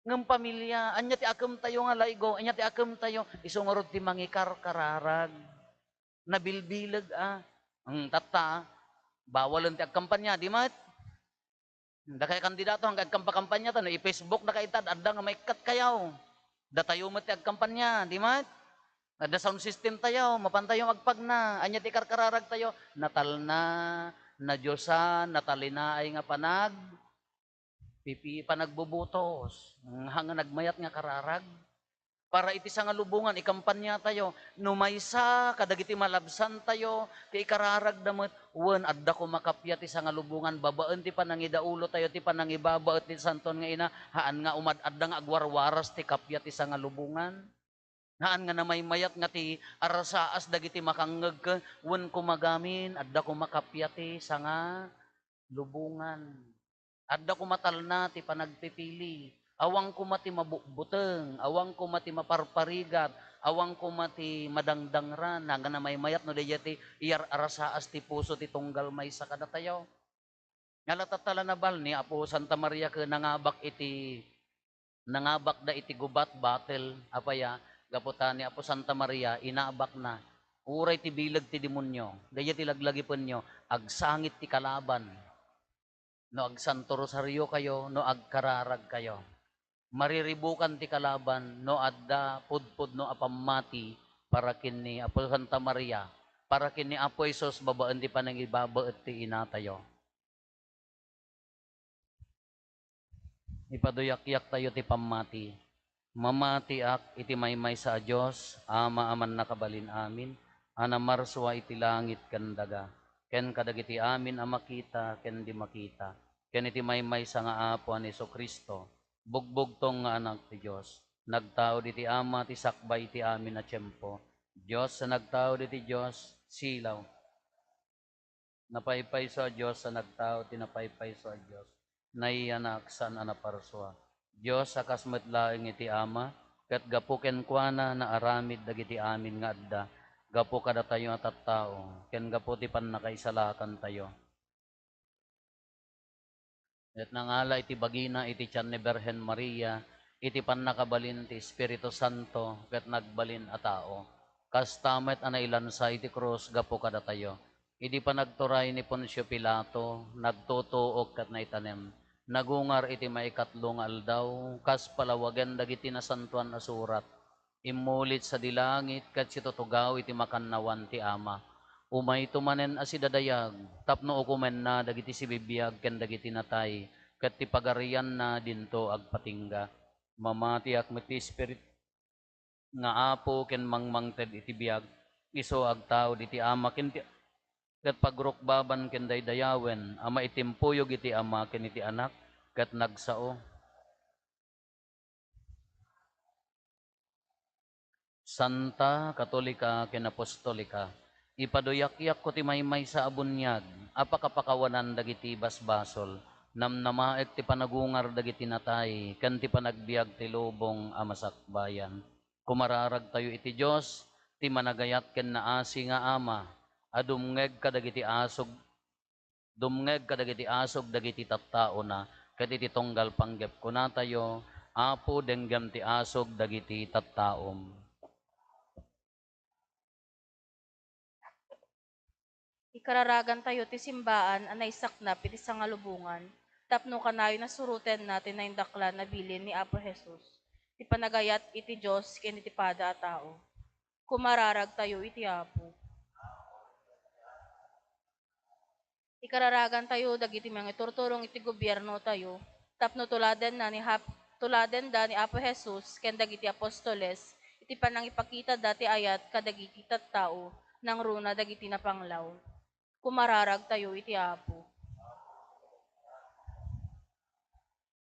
Ngem pamilia, ania ti akemtayo nga laygo, ania ti akemtayo, isu ngarud ti mangikarkararag. Nabilbileg a. Hmm, tatta, bawalen ti agkampanya, di met? Dakay kandidato, hanggang agkampakampanya ta, no, i-Facebook dakay ta, adda nga maikkat kayaw. Datayo met ti agkampanya, di met? Adda sound system tayo, mapantayo agpagna. Ania ti karkararag tayo? Natalna, nadiosan, natalinaay nga panag-, pipi-, panagbubutos. Nga nagmayat nga kararag. Para iti sangalubongan, ikampanyatayo, no maysa kadagiti malabsantayo ti ikararagda met, wen adda koma kappia ti sangalubongan babaen ti panangidaulotayo, ti panangibabaet ti Santon nga Ina, haan nga umad-adda nga agwarwaras ti kappia ti sangalubongan. Haan nga namaymayat nga ti arsaas dagiti makangngeg ken, wen koma gamin, adda koma kappia ti sangalubongan. Adda koma talna ti panagpipili. Awan koma ti mabutbuteng, awan koma ti maparparigat, awan koma ti madangdangran, nga namaymayat no daydiay ti iyar-arasaas ti puso ti tunggal maysa kadatayo. Nga la tatta la nabal ni Apo Santa Maria ket nangabak iti, nangabakda iti gubat, battle, apay a, gapu ta ni Apo Santa Maria, inabakna. Uray ti bileg ti demonio, daydiay ti laglagipenyo, agsangit ti kalaban. No agsanto rosario kayo, no agkararag kayo. Mariribukan ti kalaban no adda pudpudno a pammati para ken ni Apo Santa Maria, para ken ni Apo Jesus babaen ti panangibabaet ti inatayo. Ipaduyakyak tayo ti pammati. Mamatiak iti maymaysa a Dios, Ama a mannakabalin amin, a namarsua iti langit ken daga, ken kadagiti amin a makita ken di makita, ken iti maymaysa nga Apo a ni Jesu-Cristo, bugbugtong nga Anak ti Dios, nagtaud iti Ama ti sakbay iti amin a tiempo. Dios a nagtaud iti Dios, silaw. Napaypayso a Dios a nagtaud ti napaypayso a Dios, naiyanak saan a naparsua. Dios a kas met laeng iti Ama, ket gapu kenkuana naaramid dagiti amin nga adda, gapu kadatayo a tattao, ken gapu ti pannakaisalakantayo. Ket nangala iti bagina iti tian ni Birhen Maria, iti pannakabalin ti Espiritu Santo, ket nagbalin a tao. Kasta met a nailansa iti krus gapu kadatayo. Idi panagturay ni Poncio Pilato, nagtutuok ket naitanem. Nagungar iti maikatlo nga aldaw, kas palawagen dagiti Nasantoan a Surat. Immulit sadi langit ket situtugaw iti makannawan ti Ama. Umayto manen a sidadayag tapno ukomenna dagiti sibibiag ken dagiti natay, ket ti pagarianna dinto agpatingga. Mamatiak met ti Espirit nga Apo ken mangmangted iti biag, isu agtaud iti Ama ken ti, ket pagrukbaban ken daydayawen a maitimpuyog iti Ama ken iti Anak, ket nagsao. Santa, Katolika, ken Apostolika, ipaduyakyak ko ti maymaysa a buniag a pakapakawanan dagiti basbasol, namnamaek ti panagungar dagiti natay, ken ti panagbiag ti lubong a masakbayan. Kumararagtayo iti Dios, ti managayat ken naasi nga Ama, a dumngeg kadagiti asog Dumngeg kadagiti asog dagiti tattaona, ket iti tunggal panggep kunatayo, Apo, denggem ti asog dagiti tattaom. Ikararagantayo ti simbaan a naisaknap iti sangalubongan, tapno kanayon a surotenna ti naindaklan a bilin ni Apo Jesus, ti panagayat iti Dios ken iti pada a tao. Kumararagtayo iti Apo. Ikararagantayo dagiti mangiturturong iti gobiernotayo tapno tuladenna ni Hap-, tuladenda ni Apo Jesus ken dagiti apostoles iti panangipakitada ti ayat kadagiti tattao nangruna dagiti napanglaw. Kumararagtayo iti Apo.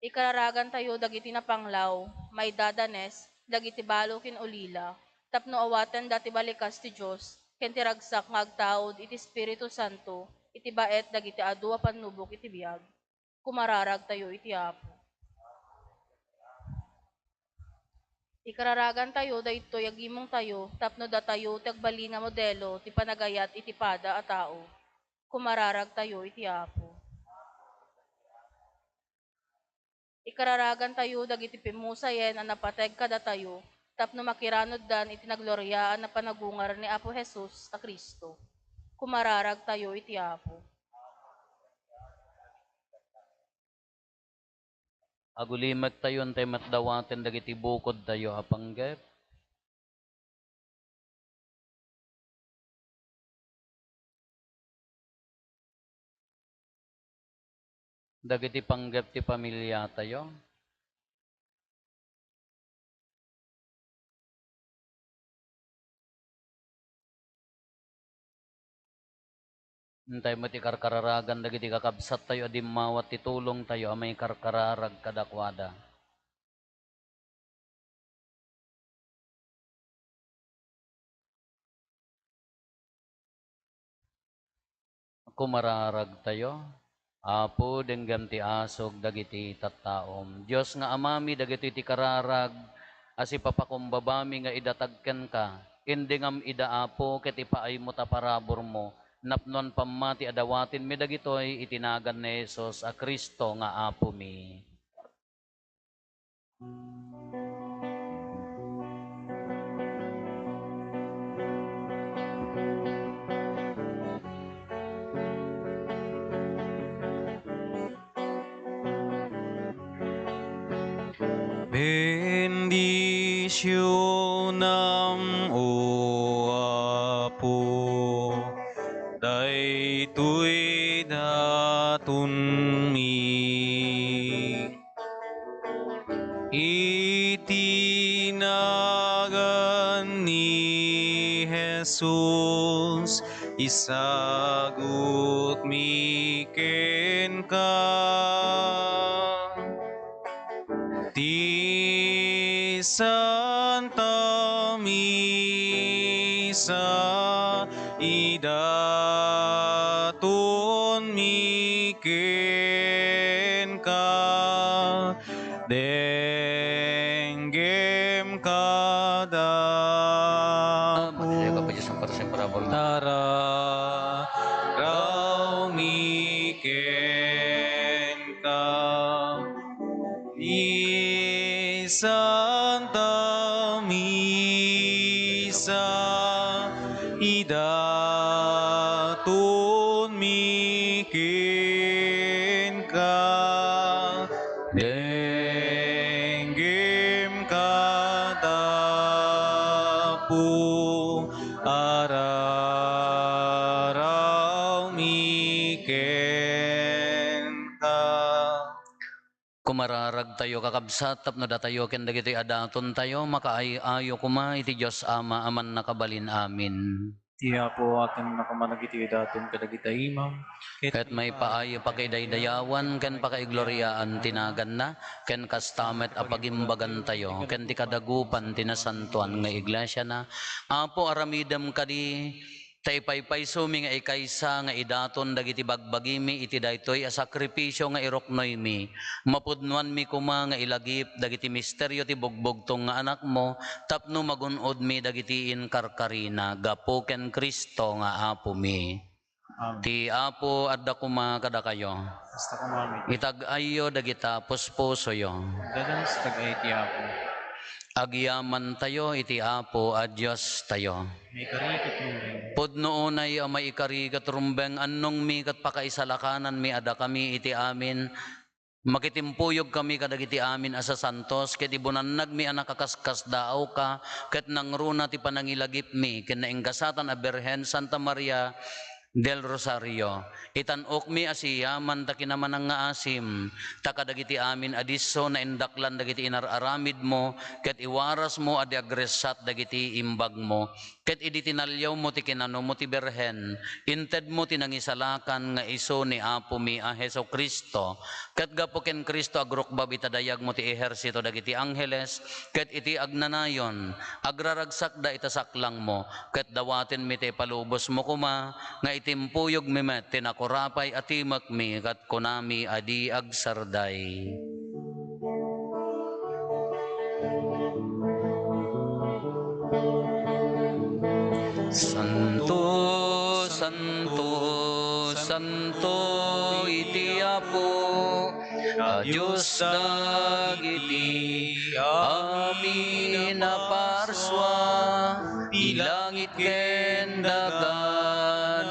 Ikararagantayo dagiti napanglaw, maidadanes, dagiti balo ken ulila, tapno awatenda ti balikas ti Dios ken ti ragsak nga agtaud iti Espiritu Santo iti baet dagiti adu a pannubok iti biag. Kumararagtayo iti Apo. Ikararagantayo daytoy a gimongtayo tapno datayo ti agbalin nga modelo ti panagayat iti pada a tao. Kumararagtayo iti Apo. Ikararagantayo dagiti pimmusayen a napateg kadatayo tapno makiranuddan iti nagloriaan a panagungar ni Apo Jesus a Cristo. Kumararagtayo iti Apo. Agulimektayo intay met dawaten dagiti bukodtayo a panggep. Dagiti panggep ti pamiliatayo. Intay met ikarkararagan dagiti kakabsattayo a dimmawat ti tulongtayo a maikarkararag kadakuada. Kumararagtayo. Apo, denggem ti asug dagiti tattaom. Dios nga Amami, dagitoy ti kararag a sipapakumbabami nga idatag kenka. Indingam ida, Apo, ket ipaaymo ta paraburmo. Napnoan pammati a dawatenmi dagitoy iti nagan ni Jesus a Cristo nga Apomi. Bendisionam, O Apo, daytoy datonmi. Iti nagan ni Jesus, isagutmi kenka. Ti Santa Misa, idatonmi kenka, denggem kada Apo. Madayo ka pa, Diyos, ang para sa parabol mo. Tara, raumi kenka. Ti Santa Misa, idatonmi kenka, denggem kada Apo, araraumi kenka. Kumararagtayo, kakabsat, tapno datayo ken dagitoy a datontayo, makaay-ayo koma iti Dios Ama a Mannakabalin. Amen. Ti Apo, atin na koma dagitoy daton kadagiti imam, ket Ket maipaay a pakidaydayawan ken pakaigloriaan ti naganna, ken kasta met a pagimbagantayo ken ti kadagupan ti nasantoan nga iglesiana. Apo, aramidem kadi, ta ipaypaysomi nga ikaysa nga idaton dagiti bagbagimi iti daytoy a sakrifisio nga iruknoymi. Mapudnoanmi koma nga ilagip dagiti misterio ti bugbugtong nga Anakmo tapno magun-odmi dagiti inkarkarina gapu ken Cristo nga Apomi. Amen. Ti Apo adda koma kadakayo. Kasta koma met. Itag-ayyo dagita puspusoyo. Dadan sa tag-ay ti Apo. Agyamantayo iti Apo a Diostayo. Maikari ket rumbeng. Pudno unay a maikari ket rumbeng, annongmi ket pakaisalakananmi a dakami iti amin. Makitimpuyogkami kadagiti amin a sasantos, ket ibunannagmi a nakaskaskasdaawka, ket nangruna ti panangilagipmi, ken naingasatan a Birhen Santa Maria del Rosario. Itan-okmi a siyaman ta kinamanangngaasim, ta kadagiti amin a disso naindaklan dagiti inar-aramidmo, ket iwarasmo a di agressat dagiti imbagmo. Ket idi tinaliawmo ti kinanomo ti Birhen, intedmo ti nangisalakan nga isu ni Apomi a Jesu-Cristo. Ket gapu ken Cristo, agrukbab ita dayagmo ti ehersito dagiti angheles, ket iti agnanayon, agraragsakda ita saklangmo, ket dawatenmi ti ipalubosmo koma, nga itimpuyogmi met ti nakurapay a timekmi, ket kunami a di agsarday. Santo, santo, santo iti Apo a Dios dagiti amin a parsua, ti langit ken daga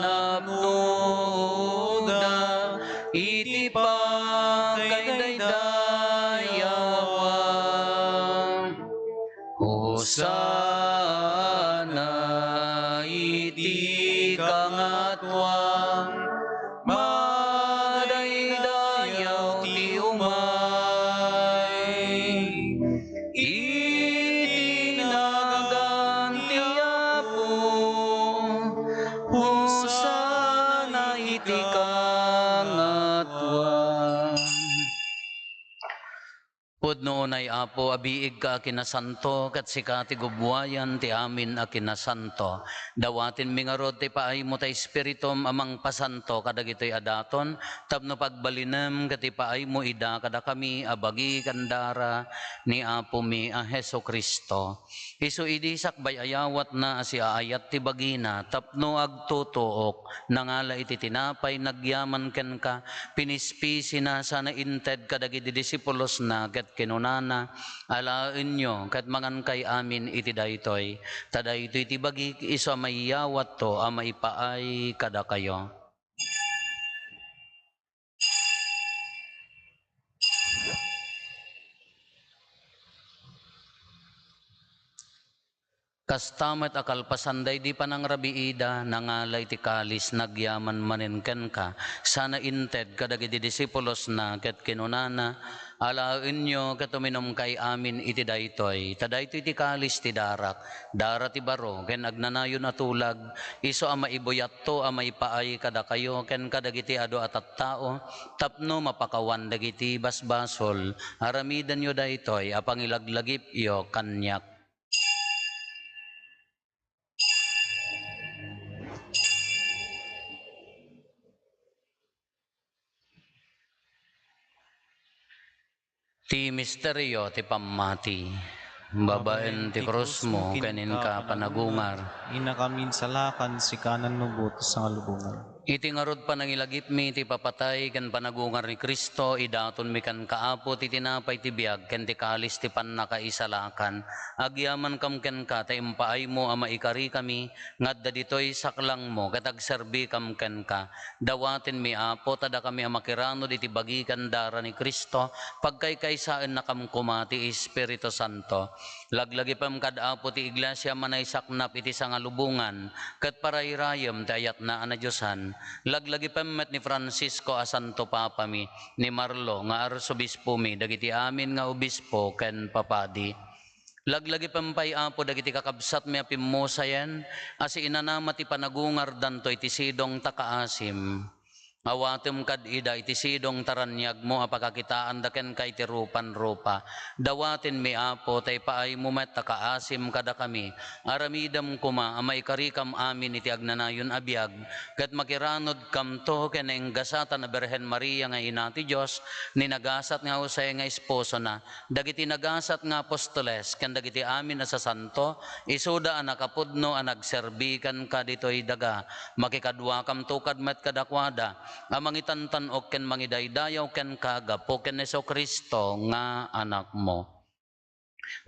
napnoda iti pagkaydaydayawam. Hosanna iti kangatoan. Madaydayaw ti umay iti nagan ti Apo. Hosanna iti kangatoan. Pudno unay, Apo, a biigka a kinasanto, ket sika ti gubbuayan ti amin a kinasanto. Dawatenmi ngarud ti paaymo ta Espiritum a mangpasanto kadagitoy a daton, tapno pagbalinem ket ipaaymo ida kadakami a bagi ken dara ni Apomi a Jesu-Cristo. Isu idi sakbay ayawatna a siaayat ti bagina tapno agtutuok, nangala iti tinapay, nagyaman kenka, pinispisina sana inted kadagiti disipulosna ket kinunana, "Alaenyo ket mangankay amin iti daytoy, ta daytoy ti bagik isu a maiyawatto a maipaay kadakayo." Kasta met a kalpasan daydi panangrabiida, nangala iti kalis, nagyaman manen kenka, sana inted kadagiti disipulosna ket kinunana, "Alaenyo ket uminumkay amin iti daytoy, ta daytoy ti kalis ti darak, dara ti baro ken agnanayon a tulag, isu a maibuyatto a maipaay kadakayo ken kadagiti adu a tattao, tapno mapakawan dagiti basbasol. Aramidenyo daytoy a pangilaglagipyo kaniak." Ti misterio ti pammati. Babaen ti krusmo ken inka panagungar, inakaminsalakan sika a nannubo ti sangalubongan. Iti ngarud panangilagipmi ti papatay ken panagungar ni Cristo, idatonmi kenka, Apo, ti tinapay ti biag ken ti kalis ti pannakaisalakan. Agyamankam kenka ta impaaymo a maikarikami nga adda ditoy saklangmo ket agserbikam kenka. Dawatenmi, Apo, ta dakami a makiranud iti bagi ken dara ni Cristo, pagkaykaysaennakam koma ti Espiritu Santo. Laglagipem kad Apo ti Iglesia a manaysaknap iti sangalubongan ket parayrayem ti ayatna a nadiosan. Laglagipem met ni Francisco a Santo Papami, ni Marlo nga Arsobispomi, dagiti amin nga obispo ken papadi. Laglagipem pay, Apo, dagiti kakabsatmi a pimmusayen a siinanama ti panagungardanto iti sidong ta kaasim. Awatem kad ida iti sidong ta raniagmo a pakakitaanda kenka iti rupanrupa. Dawatenmi, Apo, ta ipaaymo met a kaasim kadakami. Aramidem koma a maikarikam amin iti agnanayon a biag, ket makiranudkamto ken nainggasatan a Birhen Maria nga Ina ti Dios, ni nagasat nga Jose nga esposona, dagiti nagasat nga apostoles ken dagiti amin a sasanto, isuda a nakapudno a nagserbi kenka ditoy daga. Makikaduakamto kad met kadakuada a mangitantan-ok ken mangidaydayaw kenka gapu ken Jesu-Cristo nga Anakmo.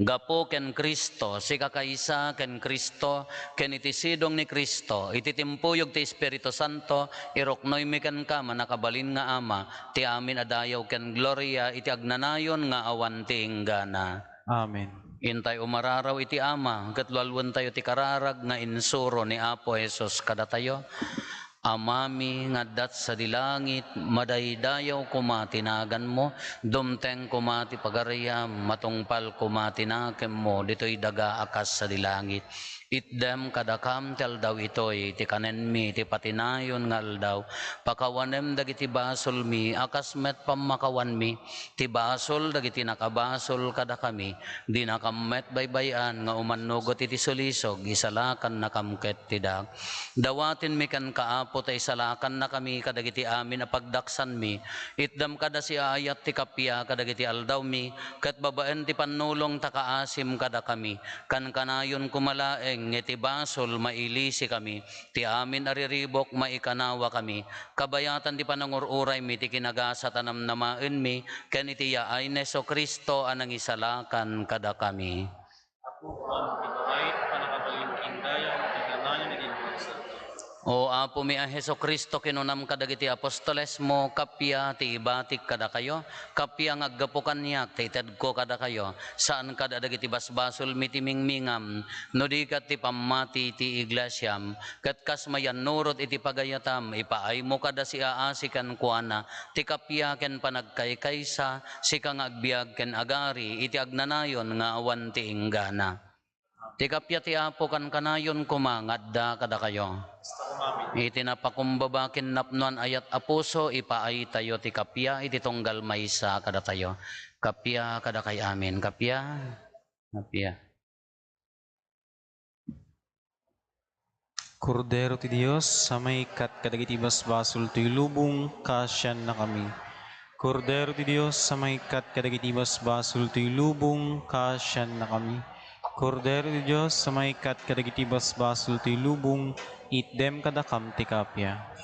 Gapu ken Cristo, sikakaysa ken Cristo, ken iti sidong ni Cristo, iti timpuyog ti Espiritu Santo, iruknoymi kenka, mannakabalin nga Ama, ti amin a dayaw ken gloria iti agnanayon nga awan ti inggana. Amen. Intay umararaw iti Ama, ket lualuentayo ti kararag nga insuro ni Apo Jesus kadatayo. Amami nga adda sadi langit, madaydayaw koma ti naganmo, dumteng koma ti pagariam, matungpal koma ti nakemmo ditoy daga a kas sadi langit. Itdem kadakam ti aldaw itoy ti kanenmi ti patinayon nga aldaw. Pakawanem dagiti basolmi a kas met pammakawanmi ti basol dagiti nakabasol kadakami. Dinakam met baybay-an nga umannugot iti sulisog, isalakannakam ket ti dak. Dawatenmi kenka, Apo, ta isalakannakami kadagiti amin a pagdaksanmi. Itdem kada siaayat ti kappia kadagiti aldawmi, ket babaen ti pannulong ta kaasim kadakami. Kankanayon koma laeng nga iti basol mailisikami, ti amin a riribuk maikanawakami. Kabayatan ti panangur-uraymi ti kinagasat a namnamaenmi ken iti yaay ni Jesu-Cristo a nangisalakan kadakami. Apo, awan ti babai, pannakabalin ken dayawem, iti kanayon iti Dios. O Apomi a Jesu-Cristo, kinunam kadagiti apostolesmo, kappia ti ibatik kadakayo, kappia nga aggapu kaniak ti itedko kadakayo, saan kad a dagiti basbasolmi ti mingmingam, no di ket ti pammati ti iglesiam, ket kas mayannurot iti pagayatam, ipaaymo kad a siaasi kenkuana ti kappia ken panagkaykaysa, sika nga agbiag ken agari iti agnanayon nga awan ti inggana. Ti kappia ti Apo kankanayon koma nga adda kadakayo. Kasta koma met. Iti napakumbaba ken napnoan ayat a puso, ipaaytayo ti kappia iti tunggal maysa kadatayo. Kappia kadakay amin. Kappia. Kappia. Kordero ti Dios a mangikkat kadagiti basbasol toy lubong, kaasiannakami. Kordero ti Dios a mangikkat kadagiti basbasol toy lubong, kaasiannakami. Kordero ti Dios a mangikkat kadagiti basbasol toy lubong, itdem kadakam ti kappia.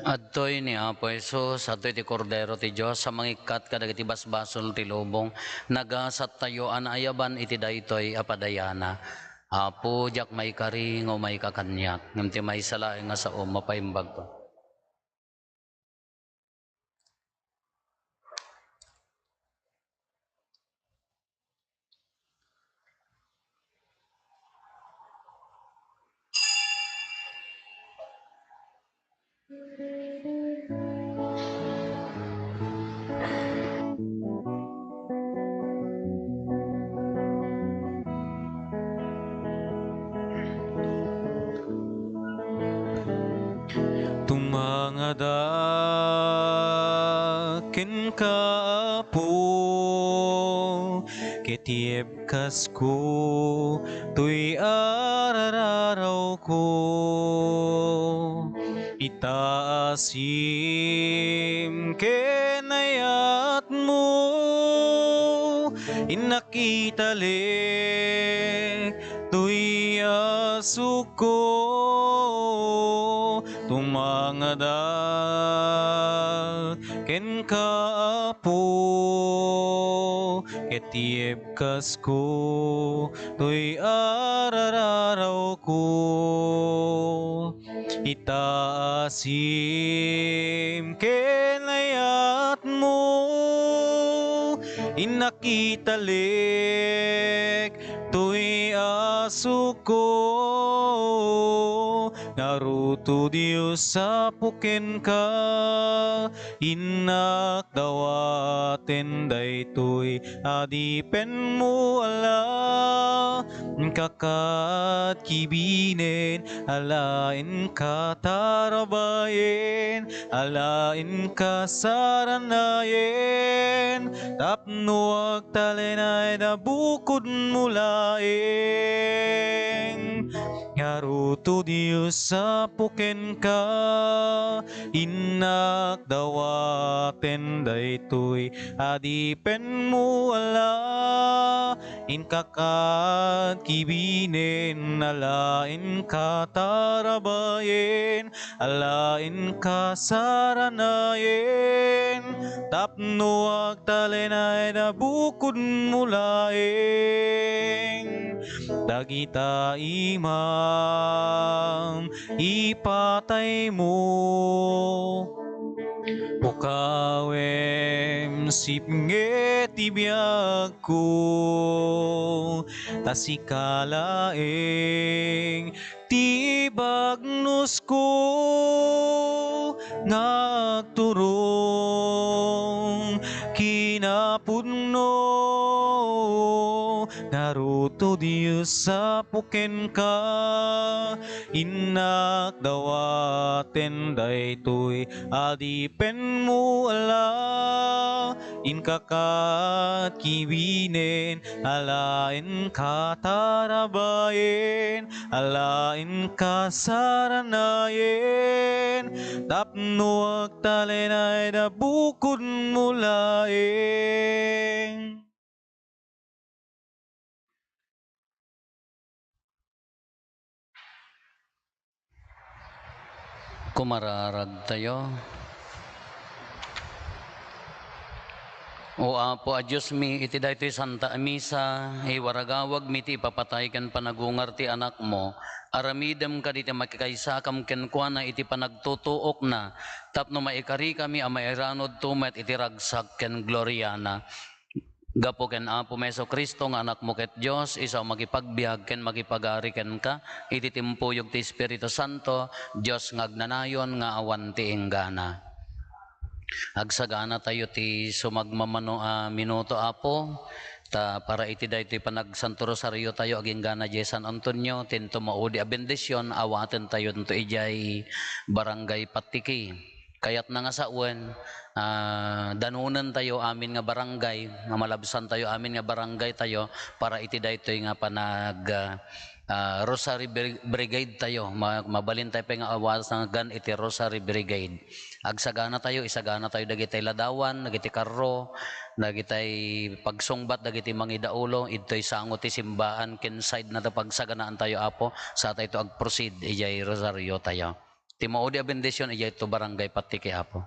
Adtoy ni Apo Jesus, adtoy ti Kordero ti Dios a mangikkat kadagiti basbasol ti lubong. Nagasattayo a naayaban iti daytoy a padayana. Apo, diak maikari nga umayka kaniak, ngem ti maysa laeng nga sao mapaimbagko. Tumangadak kenka, Apo, ket ibkasko toy ar-arawko. Itaasim ken ayatmo, innak italek toy asukko. Tumangadak kenka, Apo, ket ibkasko toy ar-arawko. Itaasim ken ayatmo, innak italek toy asukko. Ngarud, O Dios, Apo kenka, innak dawaten daytoy adipenmo a la, inka ket kibinen a la, inka tarabayen a la, inka saranayen tapno agtalinaed a bukodmo laeng. Ngarud, O Dios, Apo kenka, innak dawaten daytoy adipenmo a la, inka ket kibinen a la, inka tarabayen a la, inka saranayen tapno agtalinaed a bukodmo laeng. Dagita imam, ipataymo, pukawem, sipnget ti biagko, ta sika laeng ti bagnosko nga agturong kinapudno. Ngarud, O Dios, Apo kenka, innak dawaten daytoy adipenmo a la, inka ket kibinen a la, inka tarabayen a la, inka saranayen tapno agtalinaed a bukodmo laeng. Kumararagtayo. O Apo a Diosmi, iti daytoy Santa a Misa, iwaragawagmi ti ipapatay ken panagungar ti Anakmo. Aramidem kaditi makikaysakam kenkuana iti panagtutuokna, tapno maikarikami a mairanudto met iti ragsak ken gloriana. Gapu ken Apomi Jesu-Cristo nga Anakmo ket Dios, isu a makipagbiag ken makipagari kenka iti timpuyog ti Espiritu Santo, Dios nga agnanayon nga awan ti inggana. Agsagana tayo ti sumagmamano a minuto, Apo, ta para iti daytoy panagsanto rosario tayo agingga na diay San Antonio, tinto maudi a bendision, awaten tayo nto idiay Barangay Patiki. Kayatna nga sawen, ah, danunen tayo amin nga barangay, nga malabsan tayo amin nga barangay tayo para iti daytoy nga panag, ah, ah, Rosary Bri-, Brigade tayo. Ma-, mabalin tayo pay nga awasagan iti Rosary Brigade. Agsagana tayo, isagana tayo dagiti ladawan, dagiti karro, dagiti pagsungbat, dagiti mangidaulo, idtoy sango ti simbaan, ken side na ta pagsaganaan tayo, Apo, sa tayo to agproceed, idiay Rosario tayo. Ti maudi a bendision, idiay to Barangay Patiki, Apo.